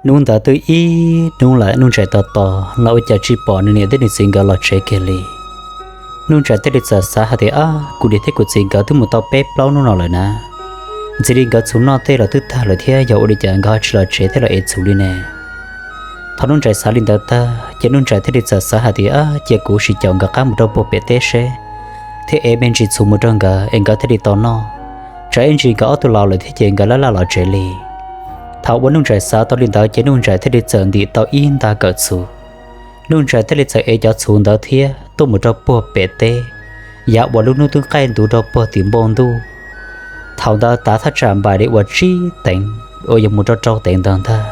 Hnub ntawd twb ib hnub lawm, Nuj Ntsais tos tos los ua cas tsis pom nws niam thiab nws txiv nkawd los tsev kiag li. Nuj Ntsais thiaj li txawm xav hais tias, Ab, kuv niam thiab kuv txiv nkawd twb mus tau peb plaub hnub no lawm na. Ntxiv li nkawd txhuv noj tej los twb tag lawm thiab, yog ua li cas nkawd ho tsis los tsev thiab los ev txhuv li ne? Thaum Nuj Ntsais xav li ntawd tag ces Nuj Ntsais thiaj li txawm xav hais tias, Ab, cia kuv sim caum nkawd qab mus rau puag pem teb seb, thiab ev me ntsis txhuv mus rau nkawd es nkawd thiaj li tau noj. Tsam ib ntsis nkawd ob tug laus lawm thiab ces nkawd laj laj los tsev li. Thaum uas Nuj Ntsais xav tau li ntawd ces Nuj Ntsais thiaj li txawm ntim tau ib nta kawm txhuv. Nuj Ntsais thiaj li txawm ev cov txhuv ntawd thiab tuaj mus rau puag pem teb, yav uas lub hnub twb qaij ntuv rau puag tim npoo ntuj. Thaum ntawd tav thaj tsam npaum li uas tsib teev uas yuav mus rau rau teev ntawd ntag,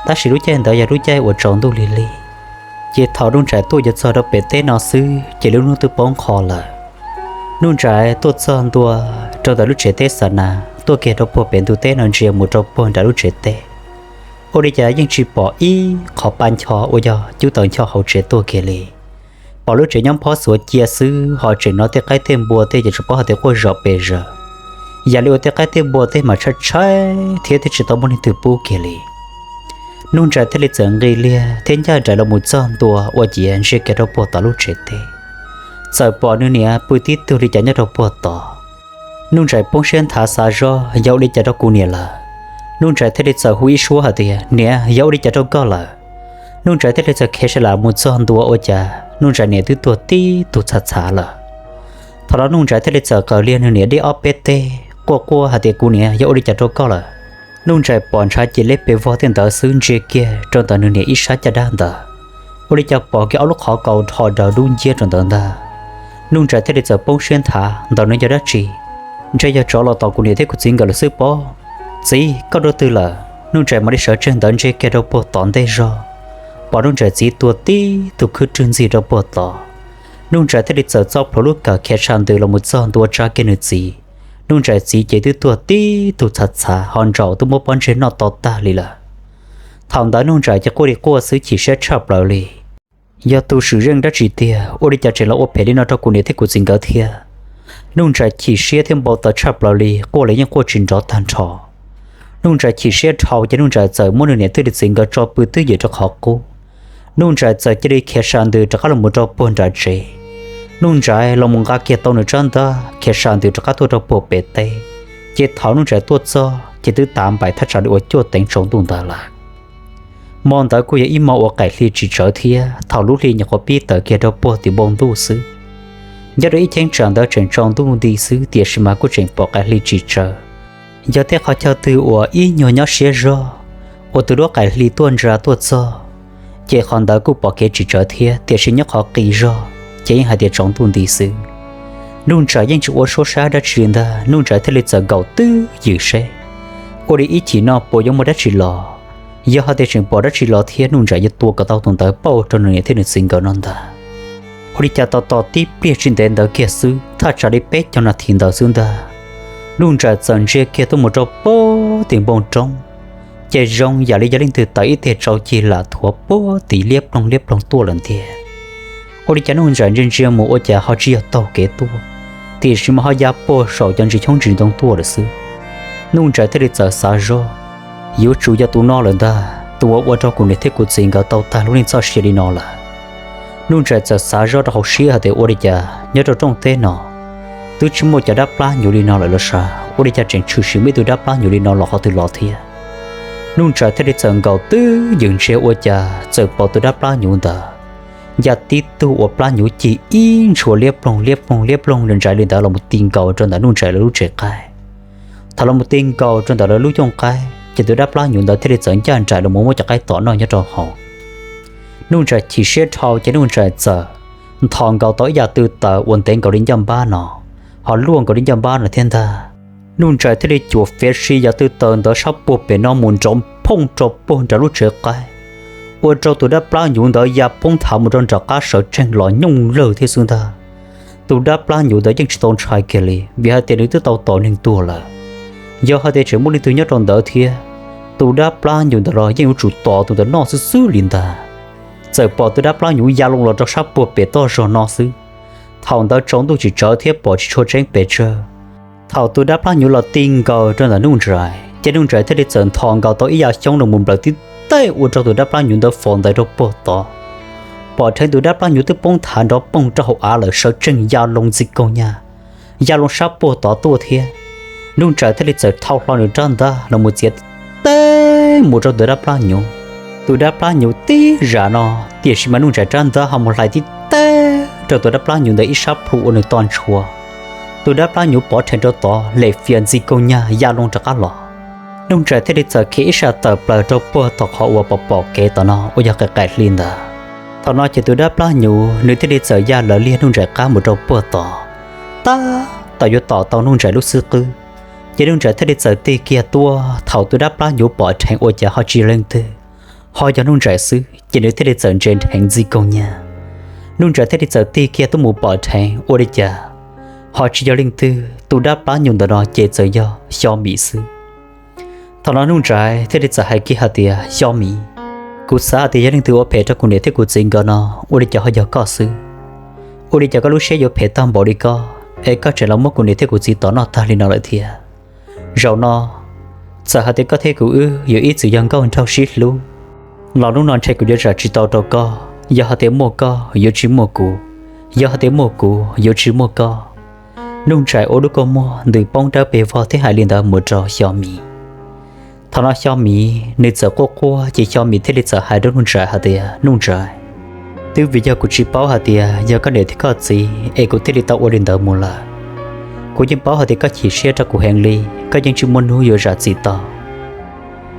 tab sis lub caij ntawd yog lub caij uas tsaus ntuj lig lig. Ces thaum Nuj Ntsais tuaj yuav txog rau pem teb no xwb ces lub hnub twb poob qho lawm. Nuj Ntsais tuaj txog ntua rau ntawm lub tsev teb xa nas, tuaj kiag rau puag pem ntug teb no ntsia mus rau puag nram lub tsev teb, ua li cas yeej tsis pom ib qho pa ncho uas yog cub tawm ncho hauv tsev tuaj kiag li. Pom lub tsev nyob phob xuav cia xwb, ho tseem hnov tej qaib tej npua tej ces tsis paub hais tias quaj zom pes zaws. Yam li uas tej qaib tej npua tej mas tshaib tshaib thiab twb tsis tau muaj leej twg pub kiag li. Nuj Ntsais thiaj li txawm nqis liag thiab ncaj nraim los mus txog ntua ua ciav ntsia kiag rau puag tom lub tsev teb, txawm pom nws niam pw tib tug li cas nyob rau puag tod. Nuj Ntsais poob siab nthav xav zoj yog ua li cas rau kuv niam lawm. Nuj Ntsais thiaj li txawm hu ib suab hais tias, Niam, yog ua li cas rau koj lawm? Nuj Ntsais thiaj li txawm khiav sawv los mus txog ntua ua cas Nuj Ntsais niam twb tuag tib tug txhav txhav lawm. Thaum no Nuj Ntsais thiaj li txawm qaws liag nws niam dej ob peb teg quaj quaj hais tias, Kuv niam, yog ua li cas rau koj lawm? Nuj Ntsais pom ntshav ces leb pes vog tej ntawd xwb, ntsia kiag rau ntawm nws niam ib sab caj dab ntawd, ua li cas pom kiag ob lub qhov kaus dhos daws dub nciab rau ntawd ntag. Nuj Ntsais thiaj li txawm poob siab nthav, Ntawm no yog dab tsi? Ntshe yog tsov los tom kuv niam thiab kuv txiv nkawd lawm xwb pob. Txiv, koj rau twg lawm? Nuj Ntsais mam li sawv tsees ntawd ntsia kiag rau puag tom ntej zog, pom Nuj Ntsais txiv tuag tib tug khwb rwg ntxig rau puag tod. Nuj Ntsais thiaj li txawm txo plhuav lub kawm khiav tshaj ntws los mus txog ntua tsa kiag nws txiv. Nuj Ntsais txiv ces twb tuag tib tug txhav txhav, ho ntsaum twb muab pob ntseg noj to tag li lawm. Thaum ntawd Nuj Ntsais ces quaj li quaj xwb, chim siab tshaj plaws li. Yog tus swm zeej dab tsi tiag, ua li cas tseem los ua phem li no rau kuv niam thiab kuv txiv nkawd thiab? Nuj Ntsais chim siab thiab npau taws tshaj plaws li, quaj los yeej quaj tsis nrov tag nrho. Nuj Ntsais chim siab dhau ces Nuj Ntsais txawm muab nws niam thiab nws txiv nkawd tso pw twb ywm rau qhov qub. Nuj Ntsais txawm cia li khiav sab ntws rov qab los mus rau puag nram tsev. Nuj Ntsais los mus nqa kiag tau nws tsab ntaj khiav sab ntws rov qab tuaj rau puag pem teb. Ces thaum Nuj Ntsais tuaj txog ces twb tav npaim thaj tsam li uas cuaj teev tsaus ntuj ntawd lawm. Hmo ntawd kuj yog ib hmo uas qaim hli tsis tsawv thiab, thaum lub hli nyuam qhuav pib tawm kiag rau puag tim npoo ntuj xwb. Nyob rau ib cheeb tsam ntawd tseem tsaus ntuj nti xwb, tiam sis mas kuj tseem pom qaim hli tsis tsawv. Yog tej qhov chaw twg uas ib nyuag nyob siab zog uas tus duab qaim hli tuaj ntsa tuaj txog, ces qhov ntawd kuj pom kev tsis tsawv thiab, tiam sis nyob qhov qis zog ces yeej hais tias tsaus ntuj nti xwb. Nuj Ntsais yeej tsis ua suab sab dab tsi li ntag, Nuj Ntsais thiaj li txawm nkaum twj ywm seb, ua li ib chim no puas yuav muaj dab tsi los. Yog hais tias tseem pom dab tsi los thiab Nuj Ntsais yuav tua kom tau tus ntawd pauj rau nws niam thiab nws txiv nkawd no ntag. Ua li cas tos tos tib pliag tsis ntev ntawd kiag xwb, thaj tsam li peb caug nas this ntawd xwb ntag, Nuj Ntsais txawm ntsia kiag tuaj mus rau puag tim npoo roob, ces zoo yam li yog leej twg tawm ib teg tsaus cig lam thuav puag tim liab ploog liab ploog tuaj lawm ntiag. Ua li cas Nuj Ntsais ntsia ntsia mus ua cas ho tsis yog taug kev tuaj, tiam sis mas ho ya puag saum cov ntsis choob ntsis ntoo tuaj lawm xwb. Nuj Ntsais thiaj li txawm xav zoj, yuav tsum yog tus no lawm ntag, tus uas ua rau kuv niam thiab kuv txiv nkawd tau tag lub neej txoj sia li no lawm. Nuj Ntsais txawm xav zoj rau hauv siab hais tias ua li cas nyob rau rooj teb no twb tsis muaj cov dab plab hnyuv li no lawm los sav, ua li cas tseem tshwm sim muaj ib tug dab plab hnyuv li no los qhov twg los thiab. Nuj Ntsais thiaj li txawm nkaum twj ywm ntsia ua cas txawm pom tus dab plab hnyuv ntawd ya tib tug uas plab hnyuv cig ib ntshua liab ploog liab ploog liab ploog ntsais li ntawd los mus ti nkaus rau ntawm Nuj Ntsais lawv lub tsev qaib. Thaum los mus ti nkaus rau ntawm lawv lub cooj qaib ces tus dab plab hnyuv ntawd thiaj li txawm ncaj nraim los mus muab cov qaib tom noj nyob rau hauv. Nuj Ntsais chim siab dhau ces Nuj Ntsais txawm nthos nkaus tau ib yam tw taws uas ntev nkaus li ncaj npab no, ho luaj nkaus li ncaj npab no thiab ntag. Nuj Ntsais thiaj li cuam fiav si yam tw taws ntawd sab puag pem no mus nrov phooj rau puag nram lub tsev qaib, ua rau tus dab plab hnyuv ntawd ya poob nthav mus rau nram qab sawv tsees los nyooj lawg thiab xwb ntag. Tus dab plab hnyuv ntawd yeej tsis tau ntshai kiag li vim hais tias nws twb tau tom neeg tuag lawm. Yog hais tias tseem muaj leej twg nyob rau ntawd thiab, tus dab plab hnyuv ntawd los yeej yuav tsum tom tus ntawd noj xwb xwb li ntag. Txawm pom tus dab plab hnyuv ya loo los rau sab puag pem toj zog no xwb, thaum ntawd tsaus ntuj tsis tsawv thiab pom tsis tshua tseeb pes tsawg. Thaum tus dab plab hnyuv los ti nkaus rau ntawm Nuj Ntsais ces Nuj Ntsais thiaj li txawm nthos nkaus tau ib yam xyoob los mus nplawm tib teb ua rau tus dab plab hnyuv ntawd faus ntais rau puag tod. Pom dheev tus dab plab hnyuv twb poob thav nrov poog rau hauv av lawm, sawv tsees ya loo ntxig kaug nyag, ya loo sab puag tod tuaj thiab. Nuj Ntsais thiaj li txawm thau hlo nws rab ntaj los mus txiav tib teg mus rau tus dab plab hnyuv. Tus dab plab hnyuv tib zam no, tiam sis mas Nuj Ntsais rab ntaj ho mus hlais tib teg rau tus dab plab hnyuv ntawd ib sab plhu ua nws to ntshua. Tus dab plab hnyuv pov rhees rau tod lem fias ntxig kaug nyag ya loo rov qab los. Nuj Ntsais thiaj li txawm khiav ib sab tawm plaws rau puag tom qhov uas pom pom kev tom no uas yog qaim qaim hli ntawd. Thaum no ces tus dab plab hnyuv nws thiaj li txawm ya lawv liag Nuj Ntsais qab mus rau puag tod, tab tom yuav tom tau Nuj Ntsais lub xub qwb. Ces Nuj Ntsais thiaj li txawm tig kiag tuaj, thaum tus dab plab hnyuv pom dheev ua cas ho tsis yog leej twg, ho yog Nuj Ntsais xwb, ces nws thiaj li txawm ntse dheev ntxig kaug nyag. Nuj Ntsais thiaj li txawm tig kiag tuaj mus pom dheev ua li cas ho tsis yog leej twg, tus dab plab hnyuv ntawm no ces txawm yog Xyo Mim xwb. Thaum no Nuj Ntsais thiaj li txawm hais kiag hais tias, Xyo Mim, kuv xav hais tias yog leej twg ua phem rau kuv niam thiab kuv txiv nkawd no, ua li cas ho yog koj xwb? Ua li cas koj lub siab yuav phem tag npaum li koj, es koj tseem los muab kuv niam thiab kuv txiv tom noj tag li no lawm thiab? Zaum no, txawm hais tias koj thiab kuv wb yuav ib txwm yog nkauj nraug sib hlub, los hnub no ntshe kuv yuav zam tsis tau rau koj. Yog hais tias muaj koj yuav tsis muaj kuv, yog hais tias muaj kuv yuav tsis muaj koj. Nuj Ntsais ua lub kua muag ntws poob dawb pes vog thiab hais li ntawd mus rau Xyo Mim. Thaum no Xyo Mim nws txawm quaj quaj, ces Xyo Mim thiaj li txawm hais rau Nuj Ntsais hais tias, Nuj Ntsais, twb vim yog kuv tsis paub hais tias yog koj niam thiab koj txiv es kuv thiaj li tau ua li ntawd mus lawm. Kuv yeej paub hais tias koj chim siab rau kuv heev li, koj yeej tsis muaj hnub yuav zam txim tau.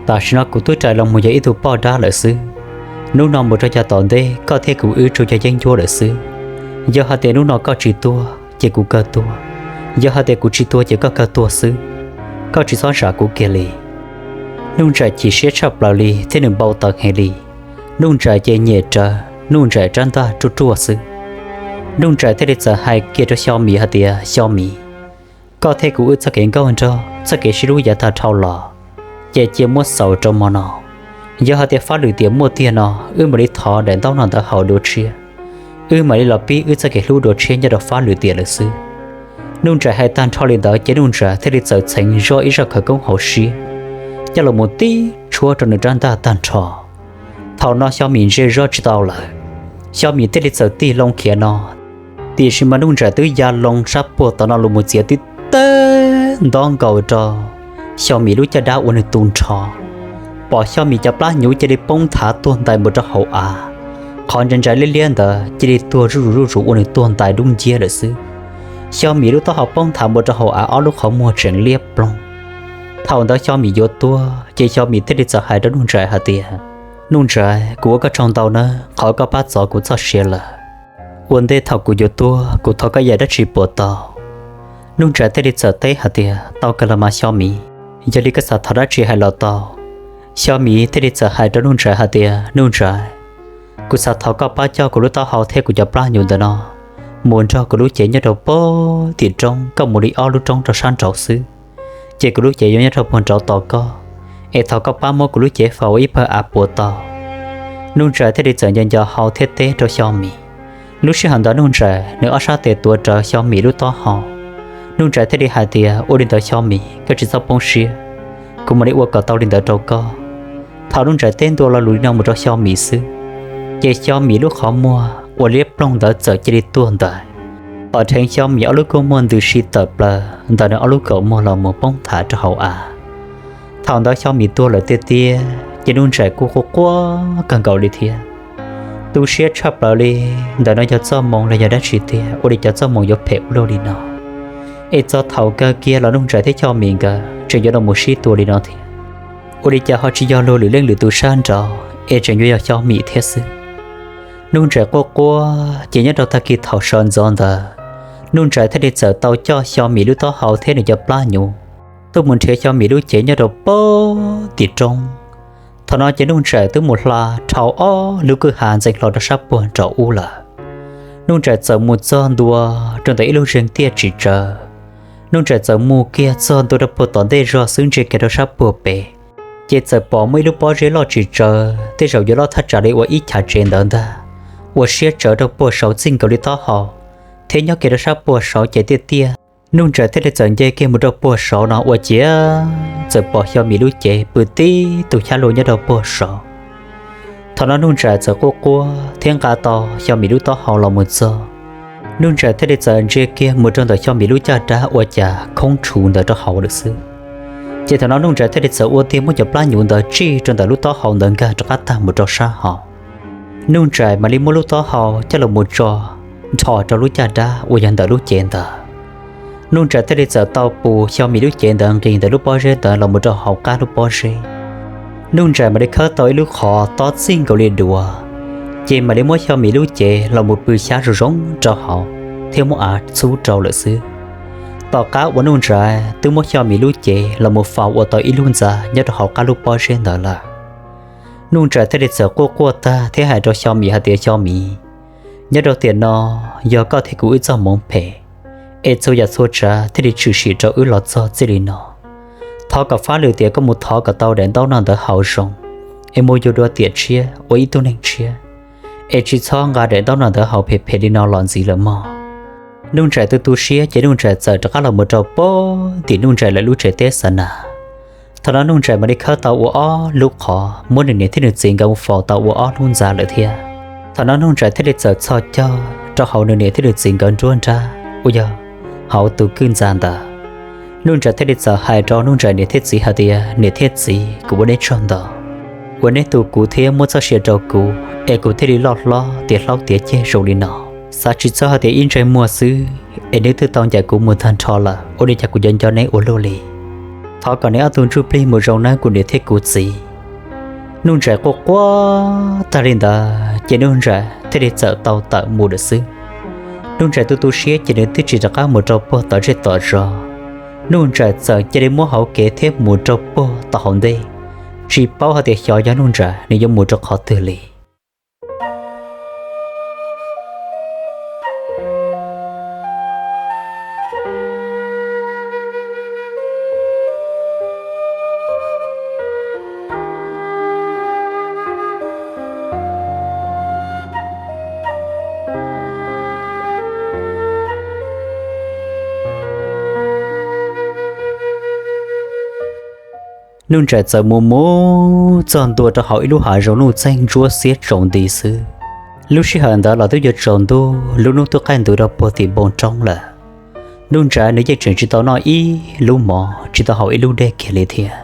Tam sim no kuv twb rais los mus yog ib tug poj dab lawm xwb. Hnub no mus rau yav tom ntej koj thiab kuv wb tsuas yog yeeb ncuab lawm xwb. Yog hais tias hnub no koj tsis tuag ces kuv kawg tuag, yog hais tias kuv tsis tuag ces koj kawg tuag xwb. Koj tsis txhob zam kuv kiag li. Nuj Ntsais chim siab tshaj plaws li thiab nws npau taws heev li. Nuj Ntsais ces nyem rawv Nuj Ntsais rab ntaj ruaj ruaj xwb. Nuj Ntsais thiaj li txawm hais kiag rau Xyo Mim hais tias, Xyo Mim, koj thiab kuv wb txoj kev nkauj nraug, txoj kev sib hlub yav tag dhau los, ces cia muab xaus rau hmo no. Yog hais tias fab lwm tiam muaj tiag no, wb mam li thov daim ntaub no ntawd haus dua tshiab, wb mam li los pib wb txoj kev hlub dua tshiab nyob rau fab lwm tiam lawm xwb. Nuj Ntsais hais tag nrho li ntawd ces Nuj Ntsais thiaj li txawm txheev zoj ib zaj khawv koob hauv siab coj los mus tib tshuab rau nws rab ntaj tag nrho. Thaum no Xyo Mim ntse zoj tsis tau lawm, Xyo Mim thiaj li txawm tig loo khiav no. Tiam sis mas Nuj Ntsais twb ya loo sab puag tom no los mus txiav tib teg ntob nkaus rau Xyo Mim lub caj dab ua nws tu nrho. Pom Xyo Mim cov plab hnyuv cia li poob thav tuag ntais mus rau hauv av. Qhov ntsais ntsais liab liab ntawd cia li tuag zuj zus zuj zus ua nws tuag ntais dub nciab lawm xwb. Xyo Mim lub taub hau poob thav mus rau hauv av, ob lub qhov muag tseem liab ploog. Thaum ntawd Xyo Mim yuav tuag ces Xyo Mim thiaj li txawm hais rau Nuj Ntsais hais tias, Nuj Ntsais, kuv ua koj tsaug ntau nawb, qhov koj pab txov kuv txoj sia lawm. Ua ntej thaum kuv yuav tuag kuv thov koj ib yam dab tsi puas tau? Nuj Ntsais thiaj li txawm teb hais tias, tau kawg los mas Xyo Mim, yog li koj xav thov dab tsi hais los tau. Xyo Mim thiaj li txawm hais rau Nuj Ntsais hais tias, Nuj Ntsais, kuv xav thov koj pab coj kuv lub taub hau thiab kuv cov plab hnyuv ntawm no mus nrog kuv lub cev nyob rau puag tim roob, koj mus li ob lub roob rau sab nraud xwb, ces kuv lub cev yuav nyob rau puag nraud tos koj. Es thov koj pab muab kuv lub cev faus ua ib pawg av puas tau? Nuj Ntsais thiaj li txawm nco nco hau thiab teb rau Xyo Mim. Lub sij hawm ntawd Nuj Ntsais nws ob sab tes tuav rawv Xyo Mim lub taub hau. Nuj Ntsais thiaj li hais tias, ua li ntawd Xyo Mim, koj tsis txhob poob siab, kuv mam li ua kom tau li ntawd rau koj. Thaum Nuj Ntsais teb ntua lo lus li no mus rau Xyo Mim xwb, ces Xyo Mim lub qhov muag uas liab ploog ntawd txawm cia li tuag ntais. Pom dheev Xyo Mim ob lub kua muag ntws si tawm plaws ntawm nws ob lub kaum muag los mus poob thav rau hauv av. Thaum ntawd Xyo Mim tuag lawm tiag tiag ces Nuj Ntsais kuj quaj quaj kawg nkaus li thiab. Tu siab tshaj plaws li, ntawm no yog txoj moo los yog dab tsi tiag, ua li cov txoj moo yuav phem ua luaj li no. Es txog thaum kawg kiag los Nuj Ntsais thiab Xyo Mim nkawd tseem yuav los mus sib tua li no thiab. Ua li cas ho tsis yog luag lwm leej lwm tus sab nraud es tseem yuav yog Xyo Mim thiab xwb. Nuj Ntsais quaj quaj ces nyob rau tag kis thaum sawv ntxov ntawd, Nuj Ntsais thiaj li txawm tau coj Xyo Mim lub taub hau thiab nws cov plab hnyuv tuaj mus nrhiav Xyo Mim lub cev nyob rau puag tim roob. Thaum no ces Nuj Ntsais twb mus hla dhau ob lub kwj ha ntxeev hlo rau sab puag nraum ub lawm. Nuj Ntsais txawm mus txog ntua rau ntawm ib lub zeeg tiaj tsis tsawg. Nuj Ntsais txawm mus kiag txog ntua rau puag tom ntej zog xwb ntsia kiag rau sab puag pem, ces txawm pom muaj ib lub pob zeb loj tsis tsawg, tej zaum yuav loj thaj tsam li uas ib chav tsev ntawd ntag, uas siab tsawv rau puag saud txij nkaus li taub hau, thiab nyob kiag rau sab puag saud ces tiaj tiaj. Nuj Ntsais thiaj li txawm nce kiag mus rau puag saud no ua ciav txawm pom Xyo Mim lub cev pw tib tug xyab luaj nyob rau puag saud. Thaum no Nuj Ntsais txawm quaj quaj thiab nqa tau Xyo Mim lub taub hau los mus txog. Nuj Ntsais thiaj li txawm ntsia kiag mus rau ntawm Xyo Mim lub caj dab ua cas khoob tshuv ntawd rau hauv lawm xwb. Ces thaum no Nuj Ntsais thiaj li txawm ua tiag muab cov plab nyuv ntawd tsij rau ntawm lub taub hau ntawd nkag rov qab tag mus rau sab hauv. Nuj Ntsais mam li muab lub taub hau coj los mus tso nrho rau lub caj dab uas yog ntawm lub cev ntawd. Nuj Ntsais thiaj li txawm tau pus Xyo Mim lub cev ntawd nqis ntawm lub pob zeb ntawd los mus rau hauv qab lub pob zeb. Nuj Ntsais mam li khawb tau ib lub qhov tob txij nkaus li duav, ces mam li muab Xyo Mim lub cev los mus pw xyab zoo zoo rau hauv thiab muab av txhub rau lawm xwb. Tom qab uas Nuj Ntsais twb muab Xyo Mim lub cev los mus faus ua tau ib lub ntxa nyob rau hauv qab lub pob zeb ntawd lawm, Nuj Ntsais thiaj li txawm quaj quaj tag thiab hais rau Xyo Mim hais tias, Xyo Mim, nyob rau tiam no yog koj thiab kuv wb txoj hmoov phem, es txhua yam txhua tsav thiaj li tshwm sim rau wb los txog txij li no. Thov kom fab lwm tiam koj mus thov kom tau daim ntaub no ntawd haus zoo, es mus yug dua tiam tshiab ua ib tug neeg tshiab, es tsis txhob nqa daim ntaub no ntawd haus phem phem li no los ntxiv lawm mog. Nuj Ntsais tu tu siab ces Nuj Ntsais txawm rov qab los mus rau pem tim Nuj Ntsais lawv lub tsev teb xa nas. Thaum no Nuj Ntsais mam li khawb tau ua ob lub qhov, muab nws niam thiab nws txiv nkawd mus faus tau ua ob lub ntxa lawm thiab. Thaum no Nuj Ntsais thiaj li txawm txhos caug rau hauv nws niam thiab nws txiv nkawd nruab nrab uas yog hauv tus kwj ntxa ntawd. Nuj Ntsais thiaj li txawm hais rau Nuj Ntsais niam thiab txiv hais tias, Niam thiab txiv, kuv ua neb tsaug ntau uas neb tu kuv thiab muab txoj sia rau kuv, es kuv thiaj li loj hlob tiav hlob tiav ceg zoo li no. Xav tsis txog hais tias ib ntsais muag xwb es neb twb tau ncaim kuv mus tag nrho lawm, ua li cas kuv yuav nco neb ua luaj li. Thov kom neb ob tug ntsuj plig mus zoo nawb kuv niam thiab kuv txiv. Nuj Ntsais quaj quaj tag li ntawd ces Nuj Ntsais thiaj li txawm tau tawm mus lawm xwb. Nuj Ntsais tu tu siab ces nws twb tsis rov qab mus rau puag tom zej tom zos. Nuj Ntsais txawm cia li muab hauv kev thiab mus rau puag tom hauv ntej, tsis paub hais tias xyov yog Nuj Ntsais nws yuav mus rau qhov twg li. Nuj Ntsais txawm mus mus txog ntua rau hauv ib lub hav zoov nuj txeeg ntsuab xiab tsaus nti xwb. Lub sij hawm ntawd los twb yuav tsaus ntuj, lub hnub twb qaij ntuj rau puag tim npoo roob lawm. Nuj Ntsais nws yeej tseem tsis tau noj ib lub mov, tsis tau haus ib lub dej kiag li thiab.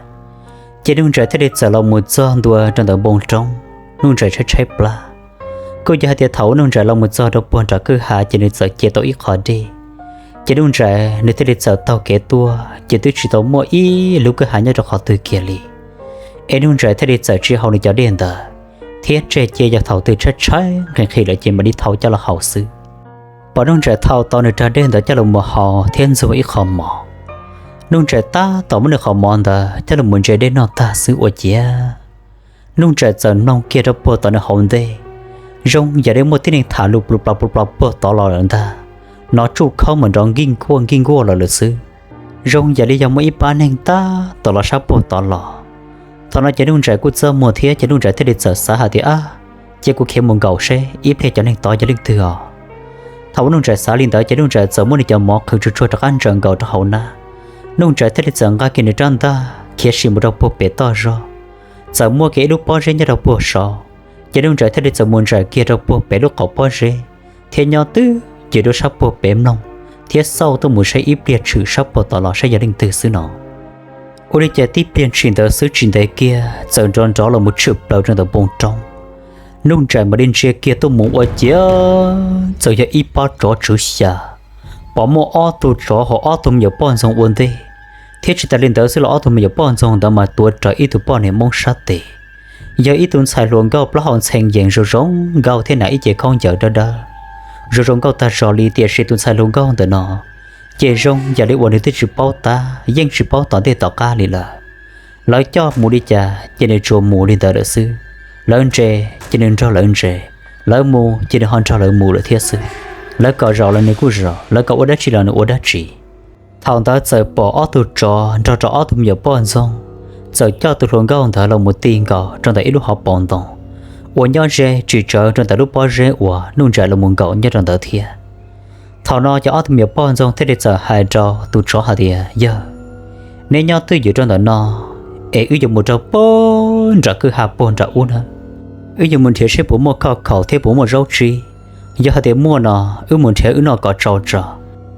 Ces Nuj Ntsais thiaj li txawm los mus txog ntua rau ntawm npoo roob, Nuj Ntsais tshaib tshaib plab. Kuj yog hais tias thaum uas Nuj Ntsais los mus txog rau puag nram kwj ha ces nws txawm cia tau ib qho dej. Ces Nuj Ntsais nws thiaj li txawm taug kev tuaj ces twb tsis tau muaj ib lub kwj ha nyob rau qhov twg kiag li. Es Nuj Ntsais thiaj li txawm tsis haus nws cov dej ntawd, thiab tseg cia yog thaum twg tshaib tshaib nqhis nqhis lawm ces mam li thau coj los haus xwb. Pom Nuj Ntsais thau tau nws rag dej ntawd coj los mus haus thiab ntxuag ib qho mov, Nuj Ntsais tab tom muab nws qhov mov ntawd coj los mus ntse dej noj tag xwb ua ciav, Nuj Ntsais txawm mloog kiag rau puag tom nws hauv ntej, zoo yam li muaj tib neeg tham lus plus plas plus plas puag tod los lawm ntag. Nov tsuj khaub mas nrov nkij nkuaj nkij nkuaj los lawm xwb, zoo yam li yog muaj ib pab neeg tab tom los sab puag tod los. Thaum no ces Nuj Ntsais kuj txaj muag thiab ces Nuj Ntsais thiaj li txawm xav hais tias, Ab, cia kuv khiav mus nkaum seb ib pliag cov neeg tod yog leej twg os. Thaum uas Nuj Ntsais xav li ntawd ces Nuj Ntsais txawm muab nws cov mov qhwv tsuag tsuag rov qab ntsaws nkaus rau hauv hnab. Nuj Ntsais thiaj li txawm nqa kiag nws rab ntaj khiav sim mus rau puag pem toj zog, txawm muaj kiag ib lub pob zeb nyob rau puag saud. Ces Nuj Ntsais thiaj li txawm mus ntsaws kiag rau puag pem lub qaum pob zeb, thiab nyob twj ywm rau sab puag pem mloog, thiab xauj tuaj mus saib ib pliag tshwm sab puag tod los saib yog leej twg xwb no. Ua li cas tib pliag ntshis ntawd xwb tsis ntev kiag txawm nrov nrov los mus tshwm plaws rau ntawm npoo roob. Nuj Ntsais mam li ntsia kiag tuaj mus ua ciav txawm yog ib pab tsov tswv xya. Pom muaj ob tug tsov hauv ob tug me nyuam poj ntxoog ua ntej, thiab tsis tas li ntawd xwb los ob tug me nyuam poj ntxoog ntawd mas tuav rawv ib tug poj niam Hmoob sab tes, yog ib tug ntxhais hluas nkauj plaub hau ntxhee yees zoo zoo nkauj thiab hnav ib ce khaub ncaws dawb dawb, zoo zoo nkauj tag zog li. Tiam sis tus ntxhais hluas nkauj ntawm no ces zoo yam li uas nws twb tsis paub tab yeej tsis paub tom ntej tom qab li lawm. Lawv coj mus li cas ces nws tsuas mus li ntawd lawm xwb. Lawv nres ces nws nrog lawv nres, lawv mus ces nws ho nrog lawv mus lawm thiab xwb. Lawv kom zaum los nws kuj zaum, lawv kom ua dab tsi los nws ua dab tsi. Thaum ntawd txawm pom ob tug tsov nrog rau ob tug me nyuam poj ntxoog txawm coj tus hluas nkauj ntawd los mus ti nkaus rau ntawm ib lub hauv paus ntoo uas nyob ze tsis tsawg rau ntawm lub pob zeb uas Nuj Ntsais los mus nkaum nyob rau ntawd thiab. Thaum no ces ob tug me nyuam poj ntxoog thiaj li txawm hais rau tus tsov hais tias, Yawg, neb nyob twj ywm rau ntawm no, es wb yuav mus rau puag nram kwj ha puag nram ub na. Wb yuav mus nrhiav seb puas muaj khoj khaum thiab puas muaj zaub tsib. Yog hais tias muaj no, wb mus nrhiav wb noj kom tsau tso,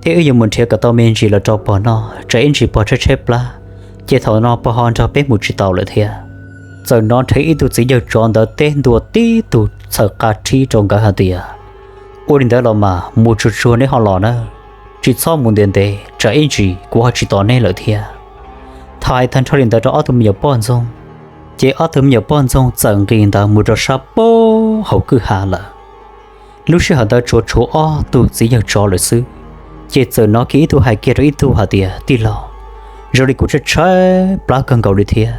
thiab wb yuav mus nrhiav kom tau me ntsis los rau pog noj, tsam ib ntsis pog tshaib tshaib plab, ces thaum no pog ho nrog peb mus tsis tau lawm thiab. Txawm hnov dheev ib tug txiv yawg tsov ntawd teb ntua tib tug txhaws qa rhib rau nkawd hais tias, Ua li ntawd los mas mus tsuag tsuag neb ho los nawb, tsis txhob mus ntev ntev tsam ib ntsis kuv ho tsis tos neb lawm thiab. Thaum hais tag nrho li ntawd rau ob tug me nyuam poj ntxoog, ces ob tug me nyuam poj ntxoog txawm nqis ntawd mus rau sab pab hauv kwj ha lawm. Lub sij hawm ntawd tsuas tshuav ob tug txiv yawg tsov lawm xwb, ces txawm hnov kiag ib tug hais kiag rau ib tug hais tias, Tij laug, zoo li kuv tshaib tshaib plab kawg nkaus li thiab,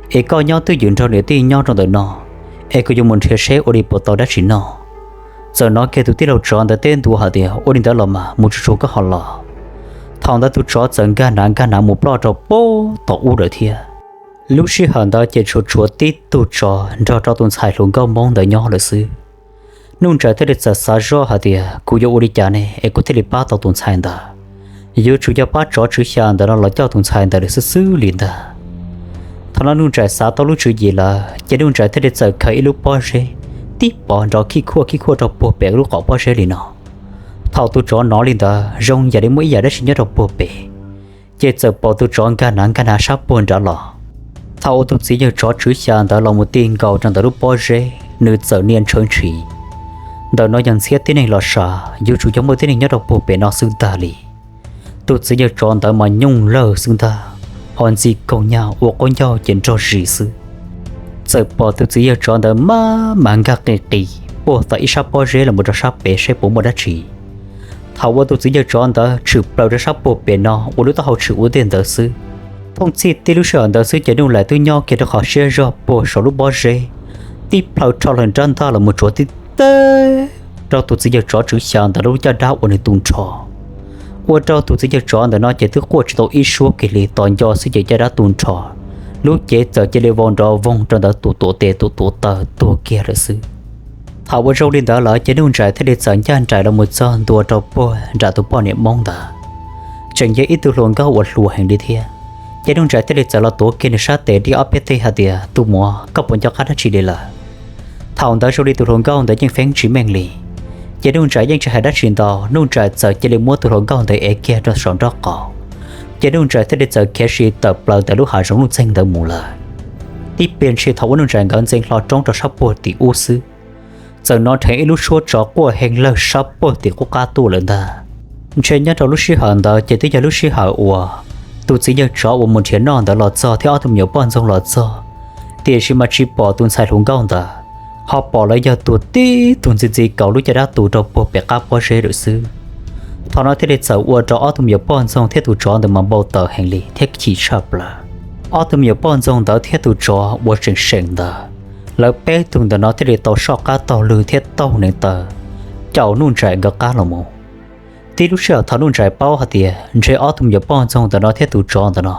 es koj nyob twj ywm nrog niam tij nyob rau ntawm no, es kuv yuav mus nrhiav seb ua li puas tau dab tsi noj. Txawm hnov kiag tus tij laug tsov ntawd teb ntua hais tias, Ua li ntawd los mas mus tsuag tsuag koj ho los. Thaum ntawd tus tsov txawm nkag hnav nkag hnav mus ploj rau pab tom ub lawm thiab. Lub sij hawm ntawd ces tsuas tshuav tib tug tsov nrog rau tus ntxhais hluas nkauj Hmoob ntawd nyob lawm xwb. Nuj Nraim thiaj li txawm xav zoj hais tias, Kuv yuav ua li cas ne es kuv thiaj li pab tau tus ntxhais ntawd? Yuav tsum yog pab tsov tswv xya ntawd no los coj tus ntxhais ntawd lawm xwb xwb li ntag. Thaum no Nuj Nraim xav tau lub tswv yim lawm, ces Nuj Nraim thiaj li txawm khaws ib lub pob zeb tib pov nrov khij khuaj khij khuaj rau puag pem lub qaum pob zeb li no. Thaum tus tsov hnov li ntawd zoo yam li muaj ib yam dab tsi nyob rau puag pem, ces txawm pom tus tsov nkag hnav nkag hnav sab puag nrad los. Thaum uas tus txiv yawg tsov tswv xya ntawd los mus ti nkaus rau ntawm lub pob zeb, nws txawm nias ntshawv ntshis. Ntawm no yog ntxhiab tib neeg los sav, yuav tsum yog muaj tib neeg nyob rau puag pem no xwb ntag li. Tus txiv yawg tsov ntawd mas nyooj lawg xwb ntag, ho ntxi koog nyag ua qaub ncaug ces nrog zis xwb. Txawm pom tus txiv yawg tsov ntawd maj mam nkag qis qis puag tom ib sab pob zeb los mus rau sab pem seb puas muaj dab tsi. Thaum uas tus txiv yawg tsov ntawd tshwm plaws rau sab puag pem no ua lub taub hau tshwm ua ntej ntawd xwb, thooj txhij tib lub sij hawm ntawd xwb ces Nuj Nraim twb nyob kiag rau qhov siab zog puag saum lub pob zeb, tib plhaw rho hlo nrab ntaj los mus tsuav tib teg rau tus txiv yawg tsov tswv xya ntawd lub caj dab ua nws tu nrho. Ua rau tus txiv yawg tsov ntawm no ces twb quaj tsis tau ib suab kiag li, tos nco xwb ces caj dab tu nrho, lub cev txawm cia li vau nrov voog rau ntawd tus tuam tes tus tuam taw tuag kiag lawm xwb. Thaum ua zoo li ntawd lawm ces Nuj Nraim thiaj li txawm ncaj nraim los mus txog ntua rau puag nram tus poj niam Hmoob ntawd, tseem yog ib tug hluas nkauj uas hluas heev li thiab. Ces Nuj Nraim thiaj li txawm los tuav kiag nws sab tes dib ob peb teg hais tias, Tus muam, koj puas nco qab dab tsi li lawm? Thaum ntawd zoo li tus hluas nkauj ntawd yeej feeb tsis meej li. Ces Nuj Nraim yeej tsis hais dab tsi ntau, Nuj Nraim txawm cia li muab tus hluas nkauj ntawd ev kiag rau saum nraub qaum. Ces Nuj Nraim thiaj li txawm khiav si tawm plaws ntawm lub hav zoov nuj txeeg ntawd mus lawm. Tib pliag ntshis thaum uas Nuj Nraim nkawd ntxeev hlo roob rau sab puag tim ub xwb, txawm hnov dheev ib lub suab tsov quaj heev lawg sab puag tim qub qab tuaj lawm ntag. Ntshe nyob rau lub sij hawm ntawd ces twb yog lub sij hawm uas tus txiv yawg tsov uas mus nrhiav noj ntawd los txog thiab ob tug me nyuam poj ntxoog los txog, tiam sis mas tsis pom tus ntxhais hluas nkauj ntawd, ho pom lawv yog tuag tib tug ntxi ntxi kaus lub caj dab tu rau puag pem qab pob zeb lawm xwb. Thaum no thiaj li txawm ua rau ob tug me nyuam poj ntxoog thiab tus tsov ntawd mas npau taws heev li thiab chim tshaj plaws. Ob tug me nyuam poj ntxoog ntawd thiab tus tsov uas seem seem ntawd, lawv peb tug ntawm no thiaj li tau soj qab taug lw thiab taug neev taw caum Nuj Nraim nkawd qab los mus. Tib lub sij hawm thaum Nuj Nraim paub hais tias ntshe ob tug me nyuam poj ntxoog ntawm no thiab tus tsov ntawm no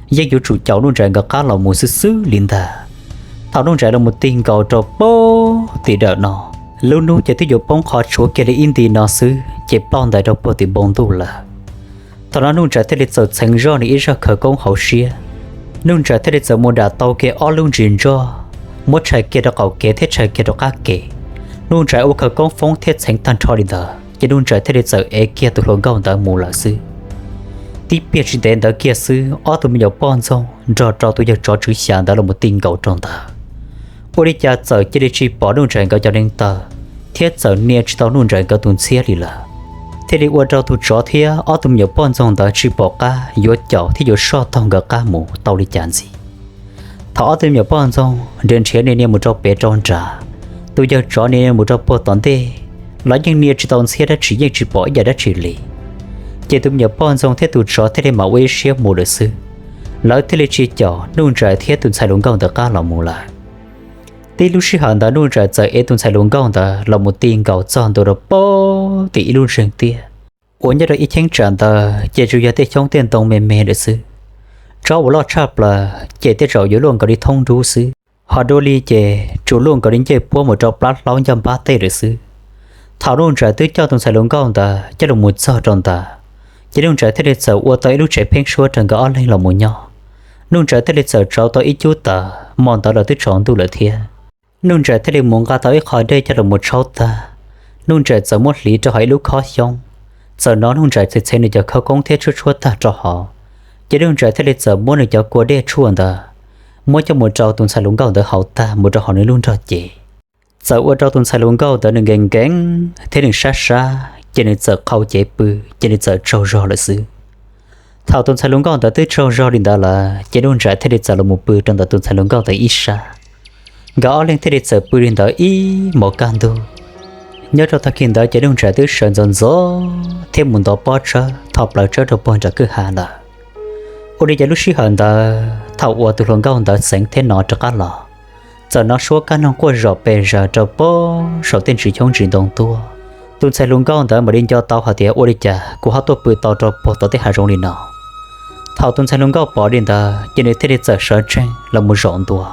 yeej yuav tsum caum Nuj Nraim nkawd qab los mus xwb xwb li ntag, thaum Nuj Nraim los mus tig nkaus rau puag tim dawm no, lub hnub ces twb yuav poob qho tshuav kiag li ib nti no xwb ces ploj ntais rau puag tim npoo ntuj lawm. Thaum no Nuj Nraim thiaj li txawm txheev zoj nws ib zaj khawv koob hauv siab. Nuj Nraim thiaj li txawm mus dam tau kiag ob lub ntsis ntsoj, muab tshais kiag rau qaum kev thiab tshais kiag rau qab kev. Nuj Nraim ua khawv koob foob thiab txheev tag nrho li ntawd ces Nuj Nraim thiaj li txawm ev kiag tus hluas nkauj ntawd mus lawm xwb. Tib pliag tsis ntev ntawd kiag xwb, ob tug me nyuam poj ntxoog nrog rau tus yawg tsov tswv xya ntawd los mus ti nkaus rau ntawd. Ua li cas txawm cia li tsis pom Nuj Nraim nkawd cov neev taw, thiab txawm nias tsis tau Nuj Nraim nkawd tus ntxhiab li lawm. Thiaj li ua rau tus tsov thiab ob tug me nyuam poj ntxoog ntawd tsis pom qab yuav caum thiab yuav soj taug nkawd qab mus tau li cas ntxiv. Thaum ob tug me nyuam poj ntxoog nrhiav nrhiav nias nias mus rau pem rau nrad, tus yawg tsov nias nias mus rau puag tom ntej, los yeej nias tsis tau ntxhiab dab tsi, yeej tsis pom ib yam dab tsi li. Ces tus me nyuam poj ntxoog thiab tus tsov thiaj li mam ua ib siab mus lawm xwb. Lawv thiaj li tsis caum Nuj Nraim thiab tus ntxhais hluas nkauj ntawd qab los mus lawm. Tib lub sij hawm ntawd Nuj Nraim txawm ev tus ntxhais hluas nkauj ntawd los mus ti nkaus txog ntua rau puag tim ib lub zeeg tiaj uas nyob rau ib cheeb tsam ntawd ces tsuas yog tej xyoob tej ntoo me me lawm xwb. Tsob uas loj tshaj plaws ces tej zaum yuav luaj nkaus li thoob nrub xwb, ho dua li ces tsuas luaj nkaus li ncej puab mus rau plab hlaub ncaj npab tej lawm xwb. Thaum Nuj Nraim twb coj tus ntxhais hluas nkauj ntawd coj los mus txog rau ntawd, ces Nuj Nraim thiaj li txawm ua tau ib lub tsev pheeb suab rau nkawd ob leeg los mus nyob. Nuj Nraim thiaj li txawm tsau tau ib cub taws, hmo ntawd los twb tsaus ntuj lawm thiab. Nuj Ntsais thiaj li mus nqa tau ib qho dej coj los mus tshaub tag. Nuj Ntsais txawm muab hliv rau hauv ib lub khob xyoob, txawm hnov Nuj Ntsais txhev txhev nws cov khawv koob thiab tshuab tshuab tag rau hauv. Ces Nuj Ntsais thiaj li txawm muab nws cov kua dej tshuaj ntawd muab coj mus rau tus ntxhais hluas nkauj ntawd haus tag mus rau hauv nws lub nrog cev. Txawm ua rau tus ntxhais hluas nkauj ntawd nws nkees nkees thiab nws sab sab, ces nws txawm qhau cev pw, ces nws txawm tsaug zog lawm xwb. Thaum tus ntxhais hluas nkauj ntawd twb tsaug zog li ntawd lawm, ces Nuj Ntsais thiaj li txawm los mus pw rau ntawm tus ntxhais hluas nkauj ntawd ib sab. Nkawd ob leeg thiaj li txawm pw li ntawd ib hmos kaj ntug. Nyob rau tag kis ntawd ces Nuj Ntsais twb sawv ntxov ntxov thiab mus ntov pob tsawb tho plaws tsawb rau puag nram kwj ha lawm. Ua li cas lub sij hawm ntawd thaum uas tus hluas nkauj ntawd xeev thiab no rov qab los, txawm hnov suab kab noog quaj zom pes zaws rau puag saum tej ntsis xyoob ntsis ntoo tuaj. Tus ntxhais hluas nkauj ntawd mam li nco tau hais tias ua li cas kuv ho tuaj pw tau rau puag tom tej hav zoov li no. Thaum tus ntxhais hluas nkauj pom li ntawd ces nws thiaj li txawm sawv tsees los mus zaum ntua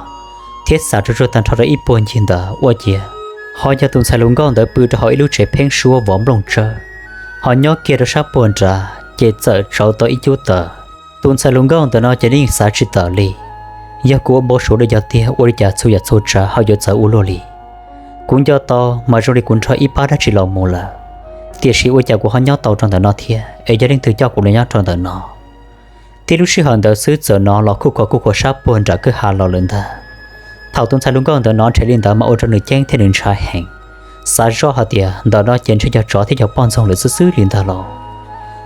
thiab xav tsuag tsuag tag nrho rau ib puag ncig ntawd ua ciav ho yog tus ntxhais hluas nkauj ntawd pw rau hauv ib lub tsev pheeb suab vov nplooj tsawb, ho nyob kiag rau sab puag nrad ces txawm tsauv tau ib cub taws. Tus ntxhais hluas nkauj ntawm no ces nws yeej xav tsis tawm li, yog kuv ua npau suav li yog tiag ua li cas txhua yam txhua tsav ho yuav txawv ua luaj li. Kuv nco tau mas zoo li kuv nrog ib pab dab tsi los mus lawm, tiam sis ua cas kuv ho nyob tau rau ntawm no thiab es yog leej twg coj kuv los nyob rau ntawm no. Tib lub sij hawm ntawd xwb txawm hnov los khuj khuav khuj khuav sab puag nram kwj ha los lawm ntag. Thaum tus ntxhais hluas nkauj ntawd hnov nrhe li ntawd mas ua rau nws ceeb thiab nws ntshai heev, xav zoj hais tias ntawm no ces ntshe yog tsov thiab yog poj ntxoog lawm xwb xwb li ntag lauj.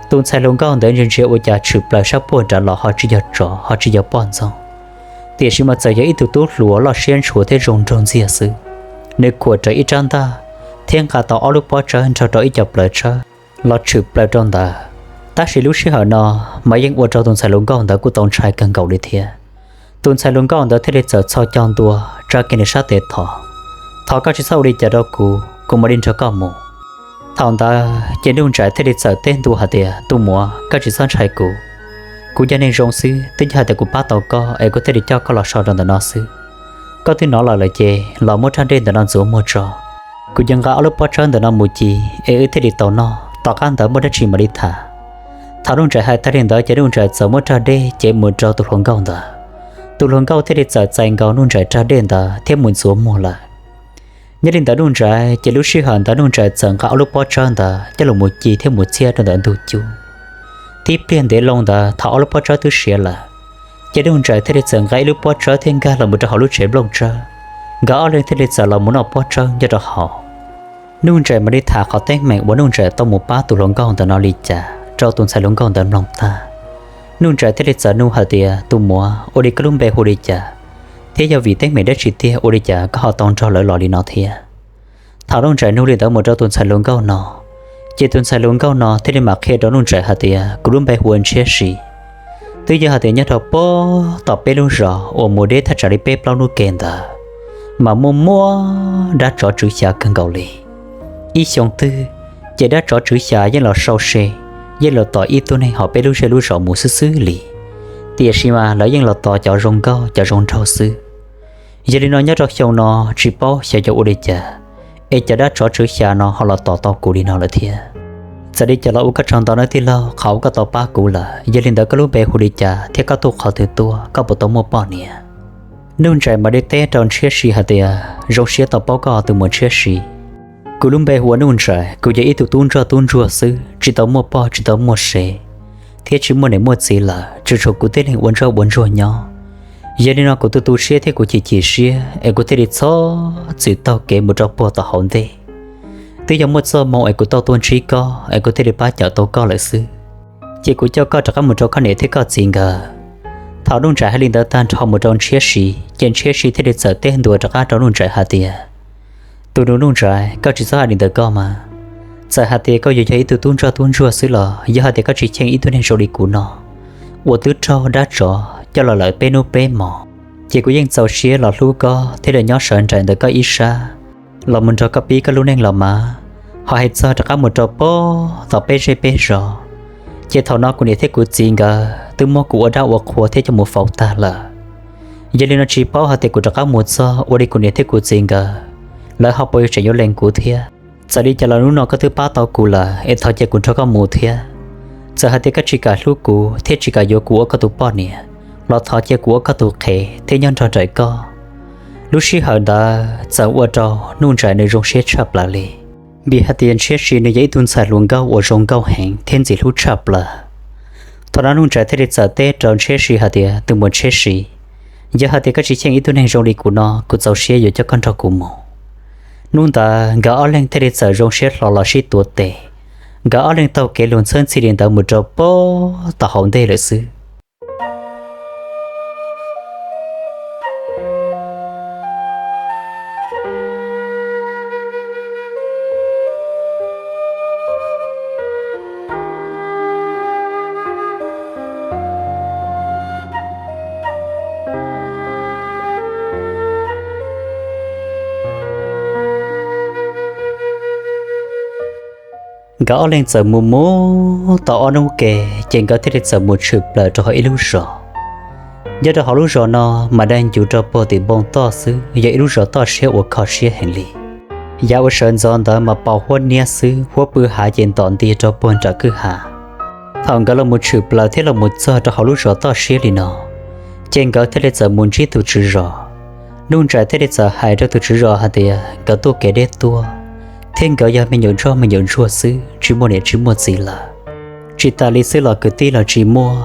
Tus ntxhais hluas nkauj ntawd ntsia ntsia ua cas tshwm plaws sab puag nrad los ho tsis yog tsov ho tsis yog poj ntxoog, tiam sis mas txawm yog ib tug tub hluas loj siab ntshua thiab zoo nraug ntxiag xwb. Nws khuam rawv ib rab ntaj thiab nqa tau ob lub pob tsawb nrog rau ib co plaws tsawb los tshwm plaws rau ntawd. Tab sis lub sij hawm no mas yeej ua rau tus ntxhais hluas nkauj ntawd kuj tau ntshai kawg nkaus li thiab. Tus ntxhais hluas nkauj ntawd thiaj li txawm txhos caug ntua tsa kiag nws sab tes thov, thov koj tsis txhob ua li cas rau kuv, kuv mam li nrog koj mus. Thaum ntawd ces Nuj Ntsais thiaj li txawm teb ntua hais tias, tus muam, koj tsis txhob ntshai kuv. Kuv yog neeg zoo xwb, twb yog hais tias kuv pab tau koj es kuv thiaj li coj koj los so rau ntawm no xwb. Koj twb hnov lawm lawm ces los muab rab dej ntawm no ntxuav muag tso. Kuv yuav nqa ob lub pob tsawb ntawm no mus ci es wb thiaj li tau noj, tom qab ntawd muaj dab tsi mam li tham. Thaum Nuj Ntsais hais tag li ntawd ces Nuj Ntsais txawm muab rag dej cev mus rau tus hluas nkauj ntawd. Tus hluas nkauj thiaj li txawm txais nkaus Nuj Ntsais rag dej ntawd thiab mus ntxuav muag lawm. Nyob li ntawd Nuj Ntsais ces lub sij hawm ntawd Nuj Ntsais txawm nqa ob lub pob tsawb ntawd coj los mus ci thiab mus txhiab rau ntawm ntug cub. Tib pliag ntev loo ntawd thaum ob lub pob tsawb twb siav lawm, ces Nuj Ntsais thiaj li txawm nqa ib lub pob tsawb thiab nkag los mus rau hauv lub tsev nplooj tsawb. Nkawd ob leeg thiaj li txawm los mus noj pob tsawb nyob rau hauv. Nuj Ntsais mam li tham qhov teeb meem uas Nuj Ntsais tau mus pab tus hluas nkauj ntawm no li cas rau tus ntxhais hluas nkauj ntawd mloog tag. Nuj Ntsais thiaj li txawm nug hais tias, tus muam, ua li koj lub npe hu li cas, thiab yog vim teeb meem dab tsi tiag ua li cas koj ho tau nrog lawv los li no thiab? Thaum Nuj Ntsais nug li ntawd mus rau tus ntxhais hluas nkauj no, ces tus ntxhais hluas nkauj no thiaj li mam qhia rau Nuj Ntsais hais tias, kuv lub npe hu ua Ntshiab Si. Twb yog hais tias nyob rau puag tom peb lub zos uas mus deb thaj tsam li peb plaub hnub ke ntawd, mas muaj muaj dab tsov tswv xya kawg nkaus li. Ib xyoo twg, ces dab tsov tswv xya yeej los sau se, yeej los tom ib tug neeg hauv peb lub zej lub zos mus xwb xwb li. Tiam sis mas lawv yeej los tos cov zoo nkauj cov zoo nraug xwb. Yog li no nyob rau xyoo no tsis paub xyov yuav ua li cas, es cov dab tsov tswv xya no ho los tom tau kuv li no lawm thiab. Txawm li cas los ua koj tsaug ntau nawb tij laug qhov uas koj tau pab kuv lawm. Yog li ntawd koj lub npe hu li cas thiab koj tuaj qhov twg tuaj, koj puas tau muaj poj niam? Nuj Ntsais mam li teb rau Ntshiab Si hais tias, zoo siab tau paub koj tus muam Ntshiab Si. Kuv lub npe hu ua Nuj Ntsais, kuv yog ib tug tub ntsoj tub ntsuag xwb, tsis tau muaj poj tsis tau muaj sev, thiab tsis muaj niam muaj txiv lawm, tsuas tshuav kuv tib leeg ua ntsoj ua ntsuag nyob. Yog li no kuv tu tu siab thiab kuv chim chim siab es kuv thiaj li txhob txwm taug kev mus rau puag tom hauv ntej. Twb yog muaj txoj hmoo es kuv tau tuaj ntsib koj es kuv thiaj li pab cawm tau koj lawm xwb. Ces kuv coj koj rov qab mus rau koj niam thiab koj txiv nkawd. Thaum Nuj Ntsais hais li ntawd tag nrho mus rau Ntshiab Si, ces Ntshiab Si thiaj li txawm teb ntua rov qab rau Nuj Ntsais hais tias, tus nus Nuj Ntsais, koj tsis txhob hais li ntawd koj mas. Txawm hais tias koj yuav yog ib tug tub ntsoj tub ntsuag xwb los yog hais tias koj tsis cheem ib tug neeg zoo li kuv no, uas twb raug dab tsov coj los lawm peb hnub peb hmos, ces kuv yeej txaus siab los hlub koj thiab los nyob sawv nraim ntawm koj ib sab, los mus nrog koj pib koj lub neej los mas. Ho hais txog rov qab mus rau puag tom peb zej peb zos, ces thaum no kuv niam thiab kuv txiv nkawd twb muab kuv ua dab ua qhua thiab coj mus faus tag lawm. Yog li no tsis paub hais tias kuv rov qab mus txog ua li kuv niam thiab kuv txiv nkawd, lawv ho puas yuav tseem yuav lees kuv thiab. Txawm li cas los hnub no koj twb pab tau kuv lawm es thov cia kuv nrog koj mus thiab. Txawm hais tias koj tsis kam hlub kuv thiab tsis kam yuav kuv ua koj tus poj niam, los thov cia kuv ua koj tus qhev thiab nyob nrog nraim koj. Lub sij hawm ntawd txawm ua rau Nuj Nraim nws zoo siab tshaj plaws li, vim hais tias Ntshiab Si nws yog ib tug ntxhais hluas nkauj uas zoo nkauj heev thiab ntxim hlub tshaj plaws. Thaum no Nuj Nraim thiaj li txawm teb rau Ntshiab Si hais tias, tus muam Ntshiab Si, yog hais tias koj tsis cheem ib tug neeg zoo li kuv no, kuv txaus siab yuav coj koj nrog kuv mus. Hnub ntawd nkawd ob leeg thiaj li txawm zoo siab hlo los sib tuav tes, nkawd ob leeg taug kev luag ntxhwb ntxhi li ntawd mus rau puag tom hauv ntej lawm xwb. Nkawd ob leeg txawm mus mus tau ob hnub ke, ces nkawd thiaj li txawm mus tshwm plaws rau hauv ib lub zos. Nyob rau hauv lub zos no mas dai ncuv rau puag tim npoo toj xwb, yog ib lub zos toj siab uas kho siab heev li. Yav uas sawv ntxov ntawd mas pos huab niab xwb, huab pw hav ces ntom nti rau puag nram kwj ha. Thaum nkawd los mus tshwm plaws thiab los mus txog rau hauv lub zos toj siab li no, ces nkawd thiaj li txawm mus ntsib tus tswv zos. Nuj Nraim thiaj li txawm hais rau tus tswv zos hais tias nkawd tuaj kev deb tuaj, thiab nkawd yog me nyuam ntsuag me nyuam ntsuag xwb, tsis muaj niam tsis muaj txiv lawm. Tsis tas li xwb los kwv tij los tsis muaj.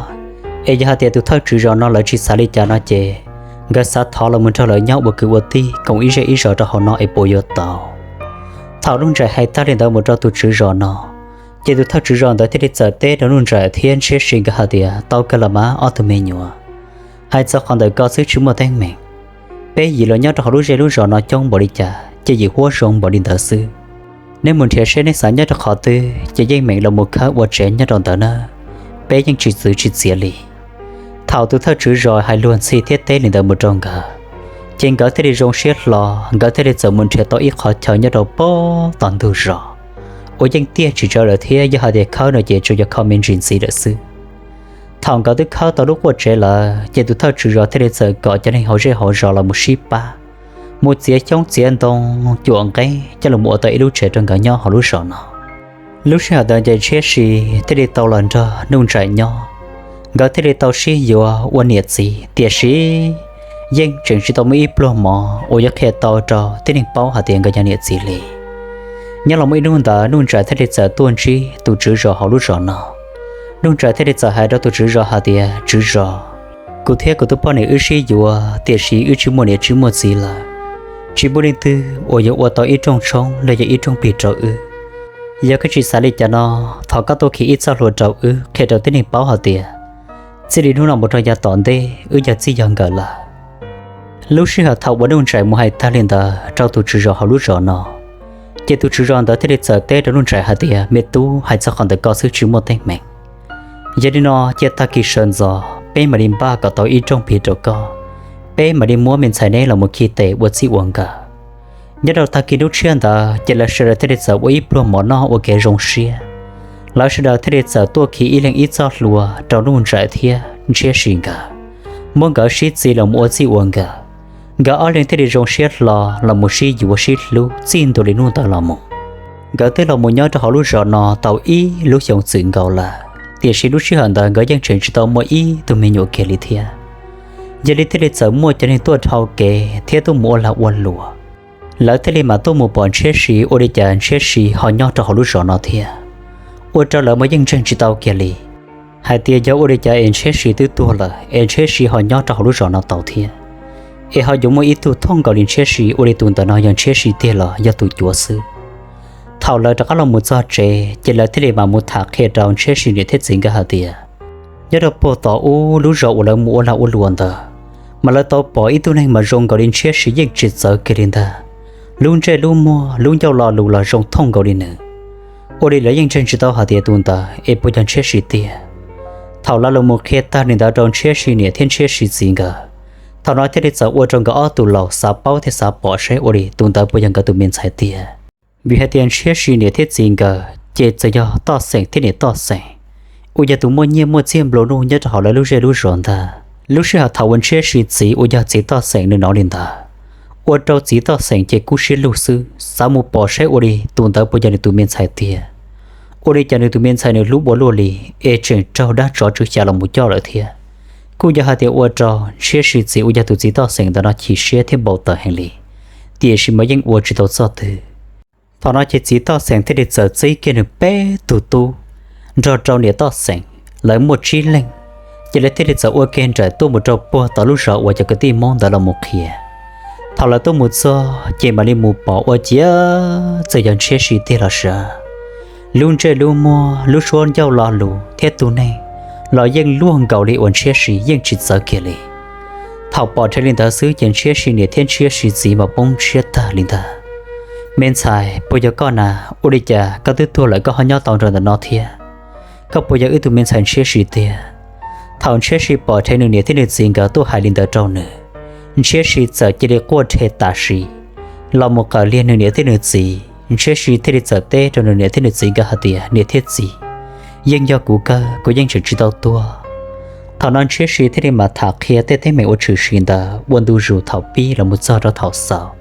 Es yog hais tias tus thawj tswv zos no lawv tsis xav li cas no ces nkawd xav thov los mus nrog lawv nyob ua kwv ua tij koom ib zej ib zos rau hauv no es puas yuav tau. Thaum Nuj Nraim hais tag li ntawd mus rau tus tswv zos no, ces tus thawj tswv zos ntawd thiaj li txawm teb rau Nuj Nraim thiab Ntshiab Si nkawd hais tias, tau kawg los mas ob tug me nyuam, hais txog qhov ntawm ko xwb tsis muaj teeb meem. Peb yim los nyob rau hauv lub zej lub zos no coob npaum li cas ces yim huab zoo npaum li ntawd xwb. Neb mus nrhiav seb neb xav nyob rau qhov twg ces yeej meem los mus khawb ua tsev nyob rau ntawd nawb, peb yeej tsis txwv tsis txiav li. Thaum tus thawj tswv zos hais luag ntxhi thiab teb li ntawd mus rau nkawd, ces nkawd thiaj li zoo siab hlo, nkawd thiaj li txawm mus nrhiav tau ib qhov chaw nyob rau puag tom ntug zos uas yeej tiaj tsis tsawv lawm thiab yog hais tias khawb no ces tsuas yog kho me ntsis ntxiv lawm xwb. Thaum nkawd twb khawb tau lub quaj tsev lawm ces tus thawj tswv zos thiaj li txawm kom cov neeg hauv zej hauv zos los mus sib pab, mus txiav xyoob txiav ntoo, cuam nqeeb coj los mus ua tau ib lub tsev rau nkawd nyob hauv lub zos no. Lub sij hawm ntawd ces Ntshiab Si thiaj li tau los nrog Nuj Nraim nyob, nkawd thiaj li tau sib yuav ua niam txiv, tiam sis yeej tseem tsis tau muaj ib pluag mov uas yuav qhia tau rau tib neeg paub hais tias nkawd yog niam txiv li. Nyob los muaj ib hnub ntawd Nuj Nraim thiaj li txawm tuaj ntsib tus tswv zos hauv lub zos no. Nuj Nraim thiaj li txawm hais rau tus tswv zos hais tias, tswv zos, kuv thiab kuv tus poj niam wb sib yuav tiam sis wb tsis muaj niam tsis muaj txiv lawm, tsis muaj leej twg uas yuav ua tau ib rooj tshoob los yog ib rooj plig rau wb. Yog koj tsis xav li cas no, thov koj tuaj khi ib txoj hlua rau wb qhia rau tib neeg paub hais tias txij li hnub no mus rau yav tom ntej wb yog txij yog nkawm lawm. Lub sij hawm thaum uas Nuj Nraim mus hais tag li ntawd rau tus tswv zos hauv lub zos no, ces tus tswv zos ntawd thiaj li txawm teb rau Nuj Nraim hais tias, me tub, hais txog qhov ntawm ko xwb tsis muaj teeb meem. Yog li no cia tag kis sawv ntxov peb mam li npaj kom tau ib rooj plig rau koj, peb mam li muab me ntxhais neb los mus khi tes ua txij ua nkawm. Nyob rau tag kis hnub tshiab ntawd ces lawv sawv daws thiaj li txawm ua ib pluag mov noj ua kev zoo siab. Lawv sawv daws thiaj li txawm tuaj khi ib leeg ib txoj hlua rau Nuj Nraim thiab Ntshiab Si nkawd, muab nkawd sib txiv los mus ua txij ua nkawm. Nkawd ob leeg thiaj li zoo siab hlo los mus sib yuav sib hlub txij ntua li hnub ntawd los mus. Nkawd twb los mus nyob rau hauv lub zos no tau ib lub xyoo txwm nkaus lawm, tiam sis lub sij hawm ntawd nkawd yeej tseem tsis tau muaj ib tug me nyuam kiag li thiab. Yog li thiaj li txawm muaj cov neeg tuaj dhau kev thiab tuaj mus ua lag ua luam. Lawv thiaj li mam tuaj mus pom Ntshiab Si ua li cas Ntshiab Si ho nyob rau hauv lub zos no thiab, ua rau lawv mas yeej ntseeg tsis tau kiag li hais tias yog ua li cas es Ntshiab Si twb tuag lawm es Ntshiab Si ho nyob rau hauv lub zos no tau thiab, es ho yuav muaj ib tug thooj nkaus li Ntshiab Si ua li tus ntawd no yog Ntshiab Si tiag los yog tus cuav xwb. Thaum lawv rov qab los mus txog tsev ces lawv thiaj li mam mus tham qhia rau Ntshiab Si niam thiab txiv nkawd hais tias, nyob rau puag tom ub lub zos uas lawv mus ua lag ua luam ntawd, mas lawv tau pom ib tug neeg mas zoo nkaus li Ntshiab Si yeej tsis txawv kiag li ntag. Lub ntsej lub muag lub ncauj lo lus los zoo thooj nkaus li nws. Ua li lawv yeej ntseeg tsis tau hais tias tus ntawd es puas yog Ntshiab Si tiag. Thaum lawv los mus qhia tag li ntawd rau Ntshiab Si niam thiab Ntshiab Si txiv nkawd, thaum no thiaj li txawm ua rau nkawd ob tug laus xav paub thiab xav pom saib ua li tus ntawd puas yog nkawd tus me ntxhais tiag. Vim hais tias Ntshiab Si niam thiab txiv nkawd ces txawm yog Toj Xeem thiab niam Toj Xeem, uas yog tus muaj nyiaj muaj txiag nplua nuj nyob rau hauv lawv lub zej lub zos ntag. Lub sij hawm thaum uas Ntshiab Si txiv uas yog txiv Toj Xeem nws hnov li ntawd, ua rau txiv Toj Xeem ces kub siab lug xwb, xav mus pom saib ua li tus ntawd puas yog nws tus me ntxhais tiag. Ua li cas nws tus me ntxhais nws hlub ua luaj li, es tseem raug dab tsov tswv xya los mus coj lawm thiab. Kuj yog hais tias ua rau Ntshiab Si txiv uas yog tus txiv toj xeem ntawm no chim siab thiab npau taws heev li, tiam sis mas yeej ua tsis tau txoj twg. Thaum no ces txiv toj xeem thiaj li txawm txib kiag nws peb tug tub nrog rau niam toj xeem, lawv muaj tsib leeg, ces lawv thiaj li txawm ua ke nrawm tuaj mus rau puag tom lub zos uas cov kwv tij Hmoob ntawd los mus qhia. Thaum lawv tuaj mus txog ces mam li mus pom ua ciav txawm yog Ntshiab Si tiag los sav. Lub ntsej lub muag, lub suab ncauj lo lus thiab tus neeg los yeej luaj nkaus li uas Ntshiab Si, yeej tsis txawv kiag li. Thaum pom dheev li ntawd xwb ces Ntshiab Si niam thiab Ntshiab Si txiv mas poob siab tag li ntag. Me ntxhais, puas yog koj na? Ua li cas koj twb tuag lawm koj ho nyob tau nrog ntawm no thiab? Koj puas yog wb tug me ntxhais Ntshiab Si tiag? Thaum Ntshiab Si pom dheev nws niam thiab nws txiv nkawd tuaj hais li ntawd rau nws, Ntshiab Si txawm cia li quaj rhe tam sim los mus qawm liag nws niam thiab nws txiv. Ntshiab Si thiaj li txawm teb rau nws niam thiab nws txiv nkawd hais tias, Niam thiab txiv, yeej yog kuv kawg, kuv yeej tseem tsis tau tuag. Thaum no Ntshiab Si thiaj li mam tham qhia tej teeb meem uas tshwm sim ntawd ua ntu zus thaum pib los mus txog rau thaum xaus,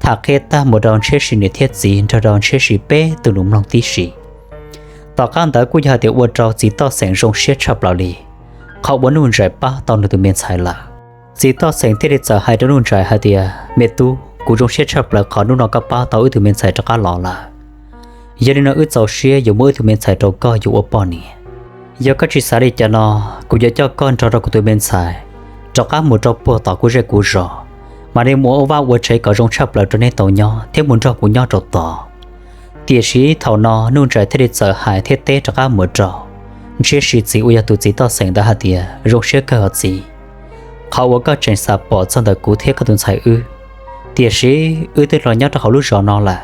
tham qhia tag mus rau Ntshiab Si niam thiab txiv nrog rau Ntshiab Si peb tug nus mloog tib si. Tom qab ntawd kuj yog hais tias ua rau txiv toj xeem zoo siab tshaj plaws li, qhov uas Nuj Ntsais pab tau nws tus me ntxhais lawm. Txiv toj xeem thiaj li txawm hais rau Nuj Ntsais hais tias, Me tub, kuv zoo siab tshaj plaws qhov hnub no koj pab tau wb tug me ntxhais rov qab los lawm. Yog li no wb txaus siab yuav muab wb tug me ntxhais rau koj yuav ua poj niam. Yog koj tsis xav li cas no, kuv yuav coj koj nrog rau kuv tus me ntxhais rov qab mus rau puag tom kuv zej kuv zos, mam li mus ua vaj ua tsev kom zoo tshaj plaws rau neb tau nyob thiab mus nrog kuv nyob rau tod. Tiam sis thaum no Nuj Ntsais thiaj li txawm hais thiab teb rov qab mus rau Ntshiab Si txiv uas yog tus txiv toj xeem ntawd hais tias, Zoo siab kawg os txiv, qhov uas koj tseem xav pom txog ntawm kuv thiab koj tus ntxhais wb, tiam sis wb twb los nyob rau hauv lub zos no lawm.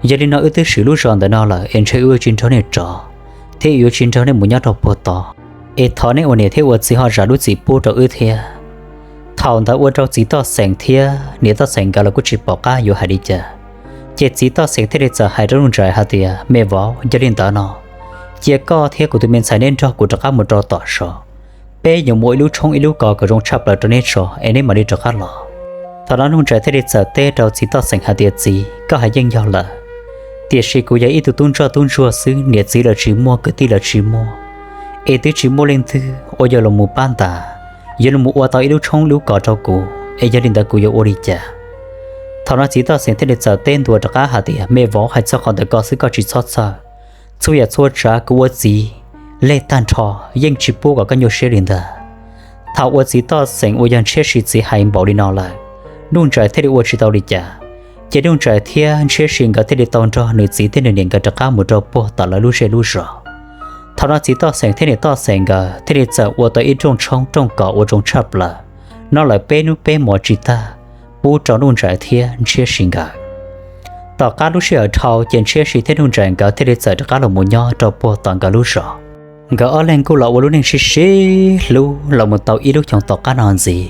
Yog li no wb twb swm lub zos ntawm no lawm es ntshe wb yuav tsis nrog nej rov, thiab yuav tsis nrog nej mus nyob rau puag tod. Es thov nej ua niam thiab ua txiv ho zam lub txim pub rau wb thiab. Thaum ntawd ua rau txiv toj xeem thiab niam toj xeem nkawd los kuj tsis pom qab yuav hais li cas. Ces txiv toj xeem thiaj li txawm hais rau Nuj Ntsais hais tias, Me vauv, yog li ntawd no, cia koj thiab kuv tus me ntxhais neb nrog kuv rov qab mus rau tom zos. Peb yuav mus ua ib lub tshoob ib lub kos kom zoo tshaj plaws rau neb tso es neb mam li rov qab los. Thaum no Nuj Ntsais thiaj li txawm teb rau txiv toj xeem hais tias, Txiv, koj hais yeej yog lawm, tiam sis kuv yog ib tug tub ntsoj tub ntsuag xwb, niam txiv los tsis muaj, kwv tij los tsis muaj, es twb tsis muaj leej twg uas yuav los mus pab ntas, yuav los mus ua tau ib lub tshoob ib lub kos rau kuv, es yog li ntawd kuv yuav ua li cas? Thaum no txiv toj xeem thiaj li txawm teb ntua rov qab hais tias, Me vauv, hais txog qhov ntawm koj xwb koj tsis txhob txhawj. Txhua yam txhua tsav kuv ua txiv leg tag nrho, yeej tsis pub kom koj nyuaj siab li ntag. Thaum uas txiv toj xeem uas yog Ntshiab Si txiv hais npaum li no lawm, Nuj Ntsais thiaj li ua tsis tau li cas. Ces Nuj Ntsais thiab Ntshiab Si nkawd thiaj li tau nrog nws txiv thiab nws niam nkawd rov qab mus rau puag tom lawv lub zej lub zos. Thaum no txiv toj xeem thiab niam toj xeem nkawd thiaj li txawm ua tau ib rooj tshoob rooj kos ua zoo tshaj plaws, noj lawm peb hnub peb hmos tsis tag, pub rau Nuj Ntsais thiab Ntshiab Si nkawd. Tom qab lub sij hawm dhau ces Ntshiab Si thiab Nuj Ntsais nkawd thiaj li txawm rov qab los mus nyob rau puag tom nkawd lub zos. Nkawd ob leeg kuj los ua lub neej sib sib hlub los mus tau ib lub xyoos tom qab no ntxiv.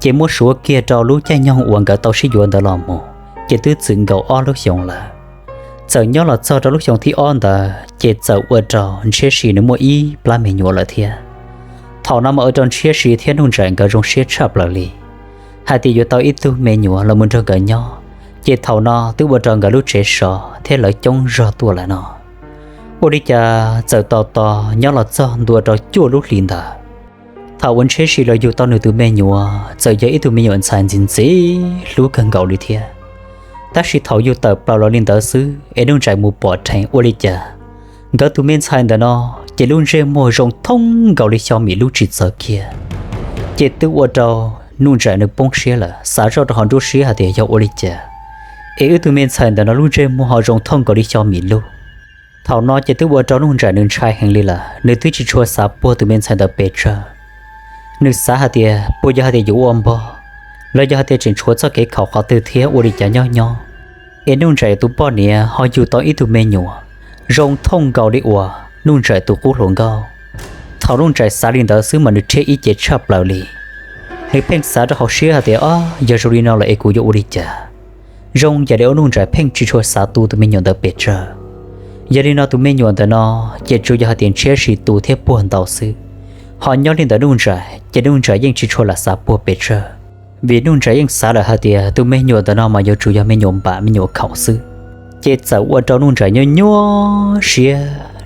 Ces muab suav kiag rau lub caij nyoog uas nkawd tau sib yuav ntawd los mus, ces twb txwm nkaus ob lub xyoos lawm. Txawm nyob los txog rau lub xyoo thib ob ntawd ces txawm ua rau Ntshiab Si nws muaj ib plab me nyuam lawm thiab. Thaum no mas ua rau Ntshiab Si thiab Nuj Ntsais nkawd zoo siab tshaj plaws li, hais tias yuav tau ib tug me nyuam los mus nrog nkawd nyob, ces thaum no twb ua rau nkawd lub tsev sov thiab lawv coob zog tuaj lawm no. Ua li cas txawm tos tos nyob los txog ntua rau cuaj lub hlis ntawd, thaum uas Ntshiab Si los yug tau nws tus me nyuam txawm yog ib tug me nyuam ntxhais ntxim ntxim hlub kawg nkaus li thiab. Tab sis thaum yug tawm plaws los li ntawd xwb es Nuj Ntsais mus pom dheev ua li cas nkawd tus me ntxhais ntawm no ces lub ntsej muag zoo thooj nkaus li xyo mim lub tsis txawv kiag. Ces twb ua rau Nuj Ntsais nws poob siab lawm, xav zoj rau hauv nruab siab hais tias yog ua li cas es wb tug me ntxhais ntawm no lub ntsej muag ho zoo thooj nkaus li xyo mim lub. Thaum no ces twb ua rau Nuj Ntsais nws ntshai heev li lawm, nws twb tsis tshua xav puag tus me ntxhais ntawd pes tsawg. Nws xav hais tias puas yog hais tias yuav ua npog, los yog hais tias tseem tshuav txoj kev khaum qhov twg thiab ua li cas nyob nyob es Nuj Ntsais tus poj niam ho yug tau ib tug me nyuam zoo thooj nkaus li uas Nuj Ntsais tus qub hluas nkauj. Thaum Nuj Ntsais xav li ntawd xwb mas nws rhiab ib ce tshaj plaws li. Nws pheej xav rau hauv siab hais tias, Ob, yog zoo li no lawm es kuv yuav ua li cas? Zoo yam li ua Nuj Ntsais pheej tsis tshua xav tu tus me nyuam ntawd pes tsawg. Yog li no tus me nyuam ntawm no ces tsuas yog hais tias Ntshiab Si tu thiab puag ntau xwb. Ho nyob li ntawd Nuj Ntsais ces Nuj Ntsais yeej tsis tshua lam xav puag pes tsawg, vim Nuj Ntsais yeej xav lawm hais tias tus me nyuam ntawm no mas yuav tsum yog me nyuam npam me nyuam khaum xwb. Ces txawm ua rau Nuj Ntsais nyuaj nyuaj siab,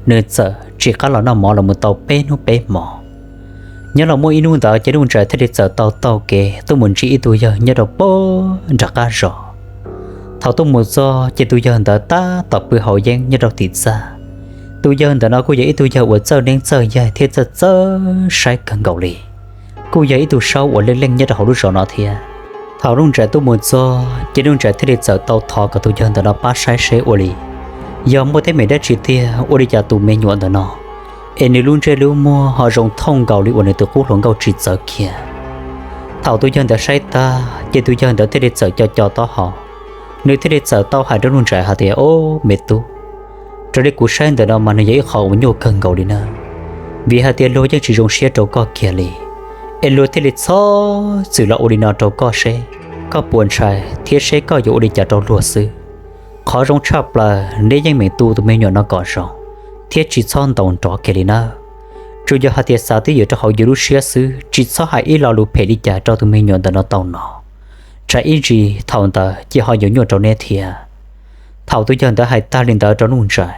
nws txawm tsis qab los noj mov los mus tau peb hnub peb hmo. Nyob los muaj ib hnub ntawd ces Nuj Ntsais thiaj li txawm tau taug kev tuaj mus ntsib ib tug yawg nyob rau pem nram qab zos. Thaum tuaj mus txog ces tus yawg ntawd tab tom pw haus yeeb nyob rau tim txaj. Tus yawg ntawm no kuj yog ib tug yawg uas txawj neeb txawj yaig thiab txawj txawj saib kawg nkaus li, kuj yog ib tug saub uas leej leej nyob rau hauv lub zos no thiab. Thaum Nuj Ntsais tuaj mus txog ces Nuj Ntsais thiaj li txawm tau thov kom tus yawg ntawm no pab saib seb ua li yog muaj teeb meem dab tsi tiag ua li cas tus me nyuam ntawm no es nws lub ntsej lub muag ho zoo thooj nkaus li uas nws tus qub hluas nkauj tsis txawv kiag. Thaum tus yawg ntawd saib tag ces tus yawg ntawd thiaj li txawm co co taub hau, nws thiaj li txawm tau hais rau Nuj Ntsais hais tias, Ob, me tub, raws li kuv saib ntawm no mas nws yog ib qho uas nyuaj kawg nkaus li na, vim hais tias luag yeej tsis zoo siab rau koj kiag li, es luag thiaj li txhob txwm los ua li no rau koj seb koj puas ntshai thiab seb koj yuav ua li cas rau luag xwb. Qhov zoo tshaj plaws neb yeej meem tu tus me nyuam no kom zoo thiab tsis txhob ntaus nrov kiag li nawb. Tsuas yog hais tias xav twb ywm rau hauv yus lub siab xwb, tsis txhob hais ib lo lus phem li cas rau tus me nyuam ntawm no tau no, tsam ib ntsis thaum ntawd ces ho yuav nyuaj rau neb thiab. Thaum tus yawg ntawd hais tag li ntawd rau Nuj Ntsais,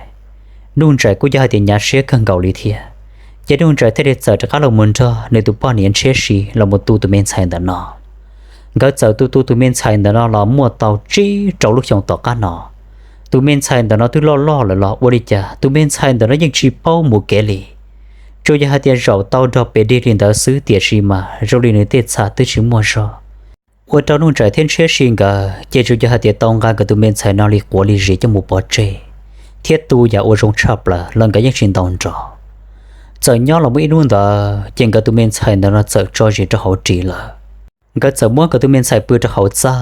Nuj Ntsais kuj yog hais tias hnyav siab kawg nkaus li thiab. Ces Nuj Ntsais thiaj li txawm rov qab los mus nrog nws tus poj niam Ntshiab Si los mus tu tus me ntxhais ntawm no. Nkawd txawm tu tu tus me ntxhais ntawm no los muaj tau tsib rau lub xyoo tom qab no. Tus me ntxhais ntawm no twb loj loj lawm los ua li cas tus me ntxhais ntawm no yeej tsis paub mus kev li. Tsuas yog hais tias zaum tau nrog pes dig li ntawd xwb, tiam sis mas zoo li nws tej txha twb tsis muaj zog. Ua rau Nuj Ntsais thiab Ntshiab Si nkawd ces tsuas yog hais tias tau nqa nkawd tus me ntxhais no li quav li zis coj mus pov tseg, thiab tu yam ua zoo tshaj plaws los nkawd yeej tsis ntaus nrov. Txawm nyob los muaj ib hnub ntawd ces nkawd tus me ntxhais ntawm no txawm tso zis rau hauv ris lawm. Nkawd txawm muab nkawd tus me ntxhais pw rau hauv txaj,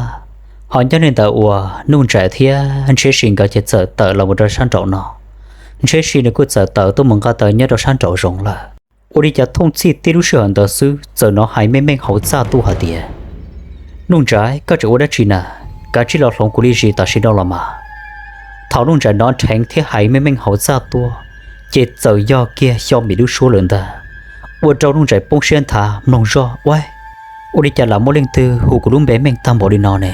ho nyob li ntawd uas Nuj Ntsais thiab Ntshiab Si nkawd ces txawm tawm los mus rau sab nraum no. Ntshiab Si nws kuj txawm tawm tuaj mus nqa taws nyob rau sab nraum zoov lawm. Ua li cas thooj txhij tib lub sij hawm ntawd xwb txawm hnov hais meej meej hauv txaj tuaj hais tias, Nuj Ntsais, koj tseem ua dab tsi na? Kav tsij los hloov kuv li zis tam sim no los mas. Thaum Nuj Ntsais hnov dheev thiab hais meej meej hauv txaj tuaj, ces txawm yog kiag Xyo Mim lub suab lawm ntag. Ua rau Nuj Ntsais poob siab nthav mloog zoj, Ua, ua li cas lam muaj leej twg hu kuv lub npe meej tag npaum li no ne?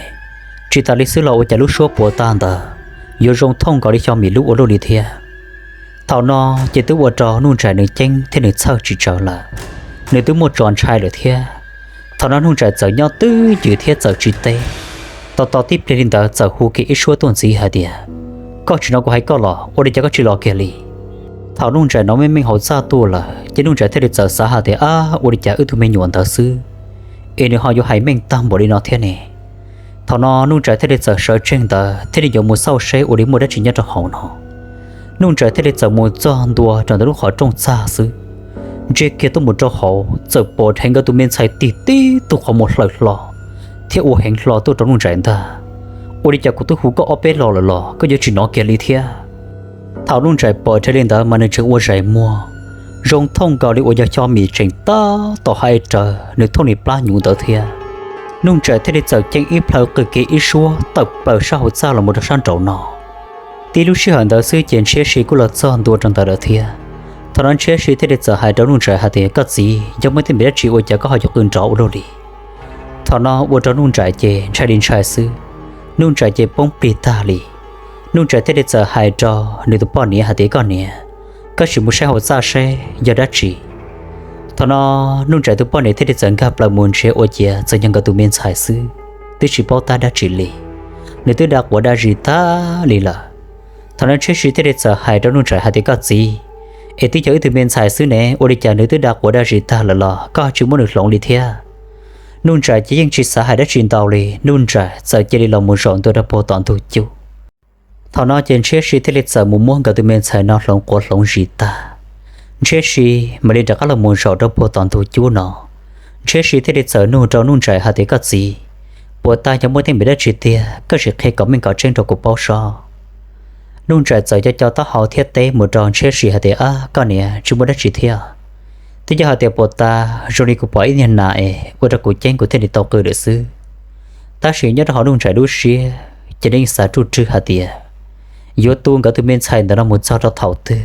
Tsis tas li xwb los ua cas lub suab puas tag ntawd yuav zoo thooj nkaus li Xyo Mim lub ua luaj li thiab? Thaum no ces twb ua rau Nuj Ntsais nws ceeb thiab nws txhawj tsis tsawv lawm. Nws twb muaj tso ntshai lawm thiab. Thaum no Nuj Ntsais txawm nyob twj ywm thiab txawm tsis teb. Tos tos tib pliag li ntawd txawm hu kiag ib suab tuaj ntxiv hais tias, Koj tsis hnov kuv hais koj los ua li cas koj tsis los kiag li? Thaum Nuj Ntsais hnov meej meej hauv txaj tuaj lawm ces Nuj Ntsais thiaj li txawm xav hais tias, Ab, ua li cas wb tug me nyuam ntawd xwb es nws ho yuav hais meej tag npaum li no thiab ne? Thaum no Nuj Ntsais thiaj li txawm sawv tsees ntawd thiaj li yuav mus xauj seb ua li muaj dab tsi nyob rau hauv no. Nuj Ntsais thiaj li txawm mus txog ntua rau ntawm lub qhov rooj txaj xwb, ntsia kiag tuaj mus rau hauv txawm pom dheev nkawd tus me ntxhais tig tib tug qhov muag hlaws hlo thiab ua heev hlo tuaj rau Nuj Ntsais ntag. Ua li cas kuv twb hu koj ob peb los lawm los koj yuav tsis hnov kiag li thiab? Thaum Nuj Ntsais pom dheev li ntawd mas nws tseem ua zais muag, zoo thooj nkaus li uas yog Xyo Mim tseem tab tom hais raws nws thooj li plab hnyuv ntawd thiab. Nuj Ntsais thiaj li txawm ceeb ib plhaw qw kiag ib suab tawm plaws sab hauv txaj los mus rau sab nraum no. Tib lub sij hawm ntawd xwb ces Ntshiab Si kuj los txog ntua rau ntawd lawm thiab. Thaum no Ntshiab Si thiaj li txawm hais rau Nuj Ntsais hais tias, Koj txiv, yog muaj teeb meem dab tsi ua cas koj ho yuav qw nrov ua luaj li? Thaum no ua rau Nuj Ntsais ces ntshai li ntshai xwb, Nuj Ntsais ces poob plig tag li. Nuj Ntsais thiaj li txawm hais rau nws tus poj niam hais tias, Koj niam, koj sim mus saib hauv txaj seb yog dab tsi. Thaum no Nuj Ntsais tus poj niam thiaj li txawm nkag plaws mus ntsia ua ciav txawm yog nkawd tus me ntxhais xwb, twb tsis paub tab dab tsi li. Nws twb da quav da zis tag li lawm. Thaum no Ntshiab Si thiaj li txawm hais rau Nuj Ntsais hais tias, Koj txiv, es twb yog wb tus me ntxhais xwb ne, ua li cas nws twb da quav da zis tag lawm los koj tsis muab nws hloov li thiab? Nuj Ntsais ces yeej tsis xav hais dab tsi ntau li, Nuj Ntsais txawm cia li los mus zaum ntua rau puag tom ntug cub. Thaum no ces Ntshiab Si thiaj li txawm mus muab nkawd tus me ntxhais no hloov quav hloov zis tag, Ntshiab Si mam li rov qab los mus zaum rau puag tom ntug cub no. Ntshiab Si thiaj li txawm nug rau Nuj Ntsais hais tias, Koj txiv, puas tas yog muaj teeb meem dab tsi tiag, koj sim qhia kom meej kom tseeb rau kuv paub sob. Nuj Ntsais txawm co co taub hau thiab teb mus rau Ntshiab Si hais tias, Ab, koj niam, tsis muaj dab tsi thiab. Twb yog hais tias puas tas zoo li kuv pom ib niag nas es ua rau kuv ceeb kuv thiaj li tau qw lawm xwb. Tab sis nyob rau hauv Nuj Ntsais lub siab ces nws yeej xav ruj rwg hais tias yuav tu nkawd tus me ntxhais ntawm no mus txog rau thaum twg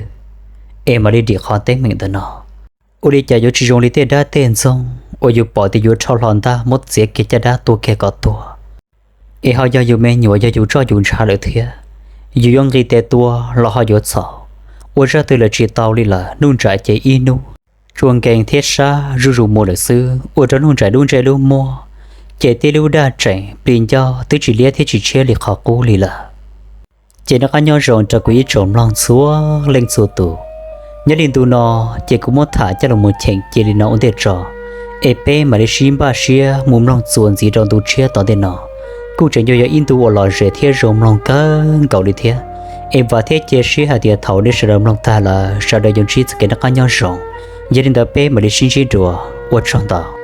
es mam li dim qhov teeb meem ntawm no. Ua li cas yuav tsis zoo li tej dab tej ntxoog uas yus pom tias yuav rho hlo ntaj muab txiav kiag caj dab tua kiag kom tuag, es ho yog yus me nyuam yog yus txoj yus ntshav lawm thiab, yus yuav nqis tes tua los ho yuav txhaum, ua zaj twg lawm tsis tau li lawm. Nuj Ntsais ces ib hnub tsua nkees thiab sab zuj zus mus lawm xwb, ua rau Nuj Nraim lub ntsej lub muag ces tib lub dag tseem plig ncauj twb tsis liab thiab tsis tshiab li qhov qub li lawm. Ces noj qab nyob zoo rau kuv ib tsoom mloog txhua leej txhua tus. Nyob li ntu no ces kuv muab tham coj los mus cheem cia li no ua ntej tso, es peb mam li sib npaj siab mus mloog txuas ntxiv rau ntu tshiab tom ntej no. Kuj tseem yuav yog ib ntu uas lom zem thiab zoo mloog kawg nkaus li thiab. Es vam thiab cia siab hais tias thaum nej sawv daws mloog tag lawm sawv daws yuav ntsib txoj kev noj qab nyob zoo. Yog li ntawd peb mam li sib ntsib dua, ua tsaug ntau.